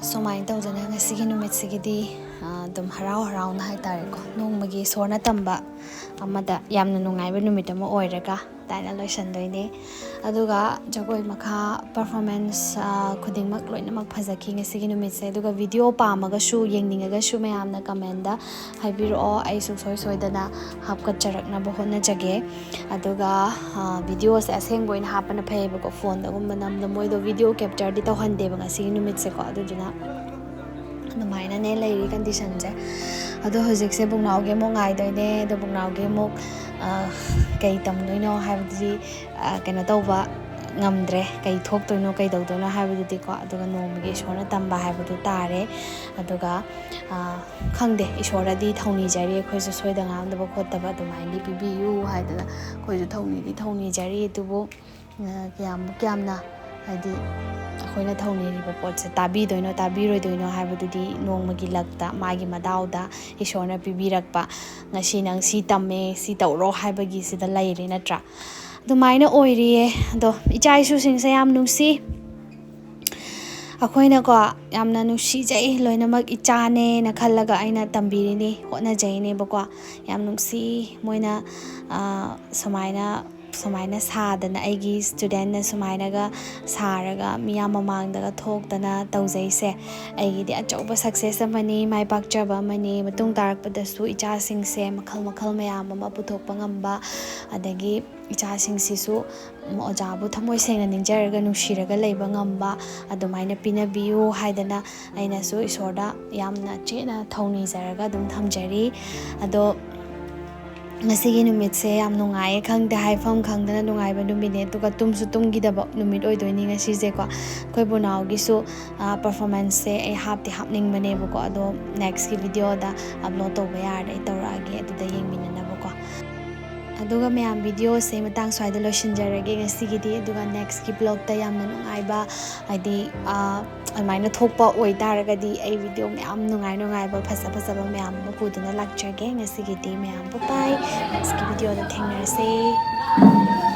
ꯁꯨꯃꯥꯏꯅ ꯇꯧꯗꯅ ꯉꯁꯤꯒꯤ ꯅꯨꯃꯤꯠꯁꯤꯒꯤꯗꯤ, ꯑ, ꯑꯗꯨꯝ ꯍꯔꯥꯎ ꯍꯔꯥꯎꯅ ꯍꯥꯏꯇꯥꯔꯦꯀꯣ, ꯅꯣꯡꯃꯒꯤ ꯏꯁꯣꯔꯅ ꯇꯝꯕ ꯑꯃꯗ ꯌꯥꯝꯅ ꯅꯨꯡꯉꯥꯏꯕ ꯅꯨꯃꯤꯠ ꯑꯃ ꯑꯣꯏꯔꯒ ꯑꯗꯨꯃꯥꯏꯅ ꯂꯣꯏꯁꯤꯟꯗꯣꯏꯅꯦ꯫ ꯑꯗꯨꯒ ꯖꯒꯣꯏ ꯃꯈꯥ ꯄꯔꯐꯣꯔꯃꯦꯟꯁ, ꯑ, ꯈꯨꯗꯤꯡꯃꯛ ꯂꯣꯏꯅꯃꯛ ꯐꯖꯈꯤ ꯉꯁꯤꯒꯤ ꯅꯨꯃꯤꯠꯁꯦ꯫ ꯑꯗꯨꯒ ꯚꯤꯗꯤꯑꯣ ꯄꯥꯝꯃꯒꯁꯨ, ꯌꯦꯡꯅꯤꯡꯉꯒꯁꯨ ꯃꯌꯥꯝꯅ ꯀꯃꯦꯟꯗ ꯍꯥꯏꯕꯤꯔꯛꯑꯣ, ꯑꯩ ꯁꯨꯡꯁꯣꯏ ꯁꯣꯏꯗꯅ ꯍꯥꯞꯀꯠꯆꯔꯛꯅꯕ ꯍꯣꯠꯅꯖꯒꯦ꯫ ꯑꯗꯨꯒ, ꯑ, ꯚꯤꯗꯤꯑꯣꯁꯦ ꯑꯁꯦꯡꯕ ꯑꯣꯏꯅ ꯍꯥꯞꯄꯅ ꯐꯩꯌꯦꯕꯀꯣ, ꯐꯣꯟꯗꯒꯨꯝꯕ ꯅꯝꯕꯗ ꯃꯣꯏꯗꯣ ꯚꯤꯗꯤꯑꯣ ꯀꯦꯞꯆꯔꯗꯤ ꯇꯧꯍꯟꯗꯦꯕ ꯉꯁꯤꯒꯤ ꯅꯨꯃꯤꯠꯁꯦꯀꯣ꯫ ꯑꯗꯨꯗꯨꯅ ꯑꯗꯨꯃꯥꯏꯅꯅꯦ ꯂꯩꯔꯤ ꯀꯟꯗꯤꯁꯟꯁꯦ꯫ ꯑꯗꯣ ꯍꯧꯖꯤꯛꯁꯦ ꯕꯨꯛꯅꯥꯎꯒꯤ ꯑꯃꯨꯛ ꯉꯥꯏꯗꯣꯏꯅꯦ꯫ ꯑꯗꯣ ꯕꯨꯛꯅꯥꯎꯒꯤ ꯑꯃꯨꯛ, ꯑ, ꯀꯩ ꯇꯝꯗꯣꯏꯅꯣ ꯍꯥꯏꯕꯗꯨꯗꯤ, ꯑ, ꯀꯩꯅꯣ ꯇꯧꯕ ꯉꯝꯗ꯭ꯔꯦ, ꯀꯩ ꯊꯣꯛꯇꯣꯏꯅꯣ ꯀꯩ ꯇꯧꯗꯣꯏꯅꯣ ꯍꯥꯏꯕꯗꯨꯗꯤꯀꯣ꯫ ꯑꯗꯨꯒ ꯅꯣꯡꯃꯒꯤ ꯏꯁꯣꯔꯅ ꯇꯝꯕ ꯍꯥꯏꯕꯗꯨ ꯇꯥꯔꯦ꯫ ꯑꯗꯨꯒ, ꯑ, ꯈꯪꯗꯦ, ꯏꯁꯣꯔꯗꯗꯤ ꯊꯧꯅꯤꯖꯔꯤ, ꯑꯩꯈꯣꯏꯁꯨ ꯁꯣꯏꯗ ꯉꯥꯝꯗꯕ ꯈꯣꯠꯇꯕ ꯑꯗꯨꯃꯥꯏꯅꯗꯤ ꯄꯤꯕꯤꯌꯨ ꯍꯥꯏꯗꯅ ꯑꯩꯈꯣꯏꯁꯨ ꯊꯧꯅꯤꯗꯤ ꯊꯧꯅꯤꯖꯔꯤ꯫ ꯑꯗꯨꯕꯨ, ꯑ, ꯀꯌꯥꯃꯨꯛ ꯌꯥꯝꯅ, ꯍꯥꯏꯗꯤ, ꯑꯩꯈꯣꯏꯅ ꯊꯧꯅꯤꯔꯤꯕ ꯄꯣꯠꯁꯦ ꯇꯥꯕꯤꯗꯣꯏꯅꯣ ꯇꯥꯕꯤꯔꯣꯏꯗꯣꯏꯅꯣ ꯍꯥꯏꯕꯗꯨꯗꯤ ꯅꯣꯡꯃꯒꯤ ꯂꯛꯇ, ꯃꯥꯒꯤ ꯃꯗꯥꯎꯗ ꯏꯁꯣꯔꯅ ꯄꯤꯕꯤꯔꯛꯄ, ꯉꯁꯤ ꯅꯪ ꯁꯤ ꯇꯝꯃꯦ, ꯁꯤ ꯇꯧꯔꯣ ꯍꯥꯏꯕꯒꯤꯁꯤꯗ ꯂꯩꯔꯦ, ꯅꯠꯇ꯭ꯔꯥ? ꯑꯗꯨꯃꯥꯏꯅ ꯑꯣꯏꯔꯤꯌꯦ꯫ ꯑꯗꯣ ꯏꯆꯥ ꯏꯁꯨꯁꯤꯡꯁꯦ ꯌꯥꯝ ꯅꯨꯡꯁꯤ꯫ ꯑꯩꯈꯣꯏꯅꯀꯣ ꯌꯥꯝꯅ ꯅꯨꯡꯁꯤꯖꯩ, ꯂꯣꯏꯅꯃꯛ ꯏꯆꯥꯅꯦꯅ ꯈꯜꯂꯒ ꯑꯩꯅ ꯇꯝꯕꯤꯔꯤꯅꯤ, ꯍꯣꯠꯅꯖꯩꯅꯦꯕꯀꯣ꯫ ꯌꯥꯝ ꯅꯨꯡꯁꯤ ꯃꯣꯏꯅ, ꯑ, ꯁꯨꯃꯥꯏꯅ, ꯁꯨꯃꯥꯏꯅ ꯁꯥꯗꯅ, ꯑꯩꯒꯤ ꯏꯁꯇꯨꯗꯦꯟꯅ ꯁꯨꯃꯥꯏꯅꯒ ꯁꯥꯔꯒ ꯃꯤꯌꯥꯝ ꯃꯃꯥꯡꯗꯒ ꯊꯣꯛꯇꯅ ꯇꯧꯖꯩꯁꯦ꯫ ꯑꯩꯒꯤꯗꯤ ꯑꯆꯧꯕ ꯁꯛꯁꯦꯁ ꯑꯃꯅꯤ, ꯃꯥꯏ ꯄꯥꯛꯆꯕ ꯑꯃꯅꯤ꯫ ꯃꯇꯨꯡ ꯇꯥꯔꯛꯄꯗꯁꯨ ꯏꯆꯥꯁꯤꯡꯁꯦ ꯃꯈꯜ ꯃꯈꯜ ꯃꯌꯥꯝ ꯑꯃ ꯄꯨꯊꯣꯛꯄ ꯉꯝꯕ, ꯑꯗꯒꯤ ꯏꯆꯥꯁꯤꯡꯁꯤꯁꯨ ꯑꯣꯖꯥꯕꯨ ꯊꯃꯣꯏ ꯁꯦꯡꯅ ꯅꯤꯡꯖꯔꯒ ꯅꯨꯡꯁꯤꯔꯒ ꯂꯩꯕ ꯉꯝꯕ, ꯑꯗꯨꯃꯥꯏꯅ ꯄꯤꯅꯕꯤꯌꯨ ꯍꯥꯏꯗꯅ ꯑꯩꯅꯁꯨ ꯏꯁꯣꯔꯗ ꯌꯥꯝꯅ ꯆꯦꯠꯅ ꯊꯧꯅꯤꯖꯔꯒ ꯑꯗꯨꯝ ꯊꯝꯖꯔꯤ꯫ ꯑꯗꯣ ꯉꯁꯤꯒꯤ ꯅꯨꯃꯤꯠꯁꯦ ꯌꯥꯝ ꯅꯨꯡꯉꯥꯏꯌꯦ, ꯈꯪꯗꯦ, ꯍꯥꯏꯐꯝ ꯈꯪꯗꯅ ꯅꯨꯡꯉꯥꯏꯕ ꯅꯨꯃꯤꯠꯅꯦ꯫ ꯑꯗꯨꯒ ꯇꯨꯝꯁꯨ ꯇꯨꯝꯈꯤꯗꯕ ꯅꯨꯃꯤꯠ ꯑꯣꯏꯗꯣꯏꯅꯤ ꯉꯁꯤꯁꯦꯀꯣ꯫ ꯑꯩꯈꯣꯏ ꯕꯨꯅꯥꯎꯒꯤꯁꯨ, ꯑ, ꯄꯔꯐꯣꯔꯃꯦꯟꯁꯁꯦ ꯑꯩ ꯍꯥꯞꯇꯤ ꯍꯥꯞꯅꯤꯡꯕꯅꯦꯕꯀꯣ, ꯑꯗꯣ ꯅꯦꯛꯁꯀꯤ ꯚꯤꯗꯤꯑꯣꯗ ꯑꯞꯂꯣꯗ ꯇꯧꯕ ꯌꯥꯔꯗꯤ ꯑꯩ ꯇꯧꯔꯛꯑꯒꯦ, ꯑꯗꯨꯗ ꯌꯦꯡꯃꯤꯟꯅꯅꯕꯀꯣ꯫ ꯑꯗꯨꯒ ꯃꯌꯥꯝ, ꯚꯤꯗꯤꯑꯣꯁꯦ ꯃꯇꯥꯡ ꯁ꯭ꯋꯥꯏꯗ ꯂꯣꯏꯁꯤꯟꯖꯔꯒꯦ ꯉꯁꯤꯒꯤꯗꯤ꯫ ꯑꯗꯨꯒ ꯅꯦꯛꯁꯀꯤ ꯕ꯭ꯂꯣꯛꯇ ꯌꯥꯝꯅ ꯅꯨꯡꯉꯥꯏꯕ, ꯍꯥꯏꯗꯤ, ꯑ, ꯑꯗꯨꯃꯥꯏꯅ ꯊꯣꯛꯄ ꯑꯣꯏꯇꯥꯔꯒꯗꯤ ꯑꯩ ꯚꯤꯗꯤꯑꯣ ꯃꯌꯥꯝ ꯅꯨꯡꯉꯥꯏ ꯅꯨꯡꯉꯥꯏꯕ, ꯐꯖ ꯐꯖꯕ ꯃꯌꯥꯝ ꯑꯃ ꯄꯨꯗꯨꯅ ꯂꯥꯛꯆꯒꯦ꯫ ꯉꯁꯤꯒꯤꯗꯤ ꯃꯌꯥꯝ bye bye, ꯅꯦꯛꯁꯀꯤ ꯚꯤꯗꯤꯑꯣꯗ ꯊꯦꯡꯅꯔꯁꯦ꯫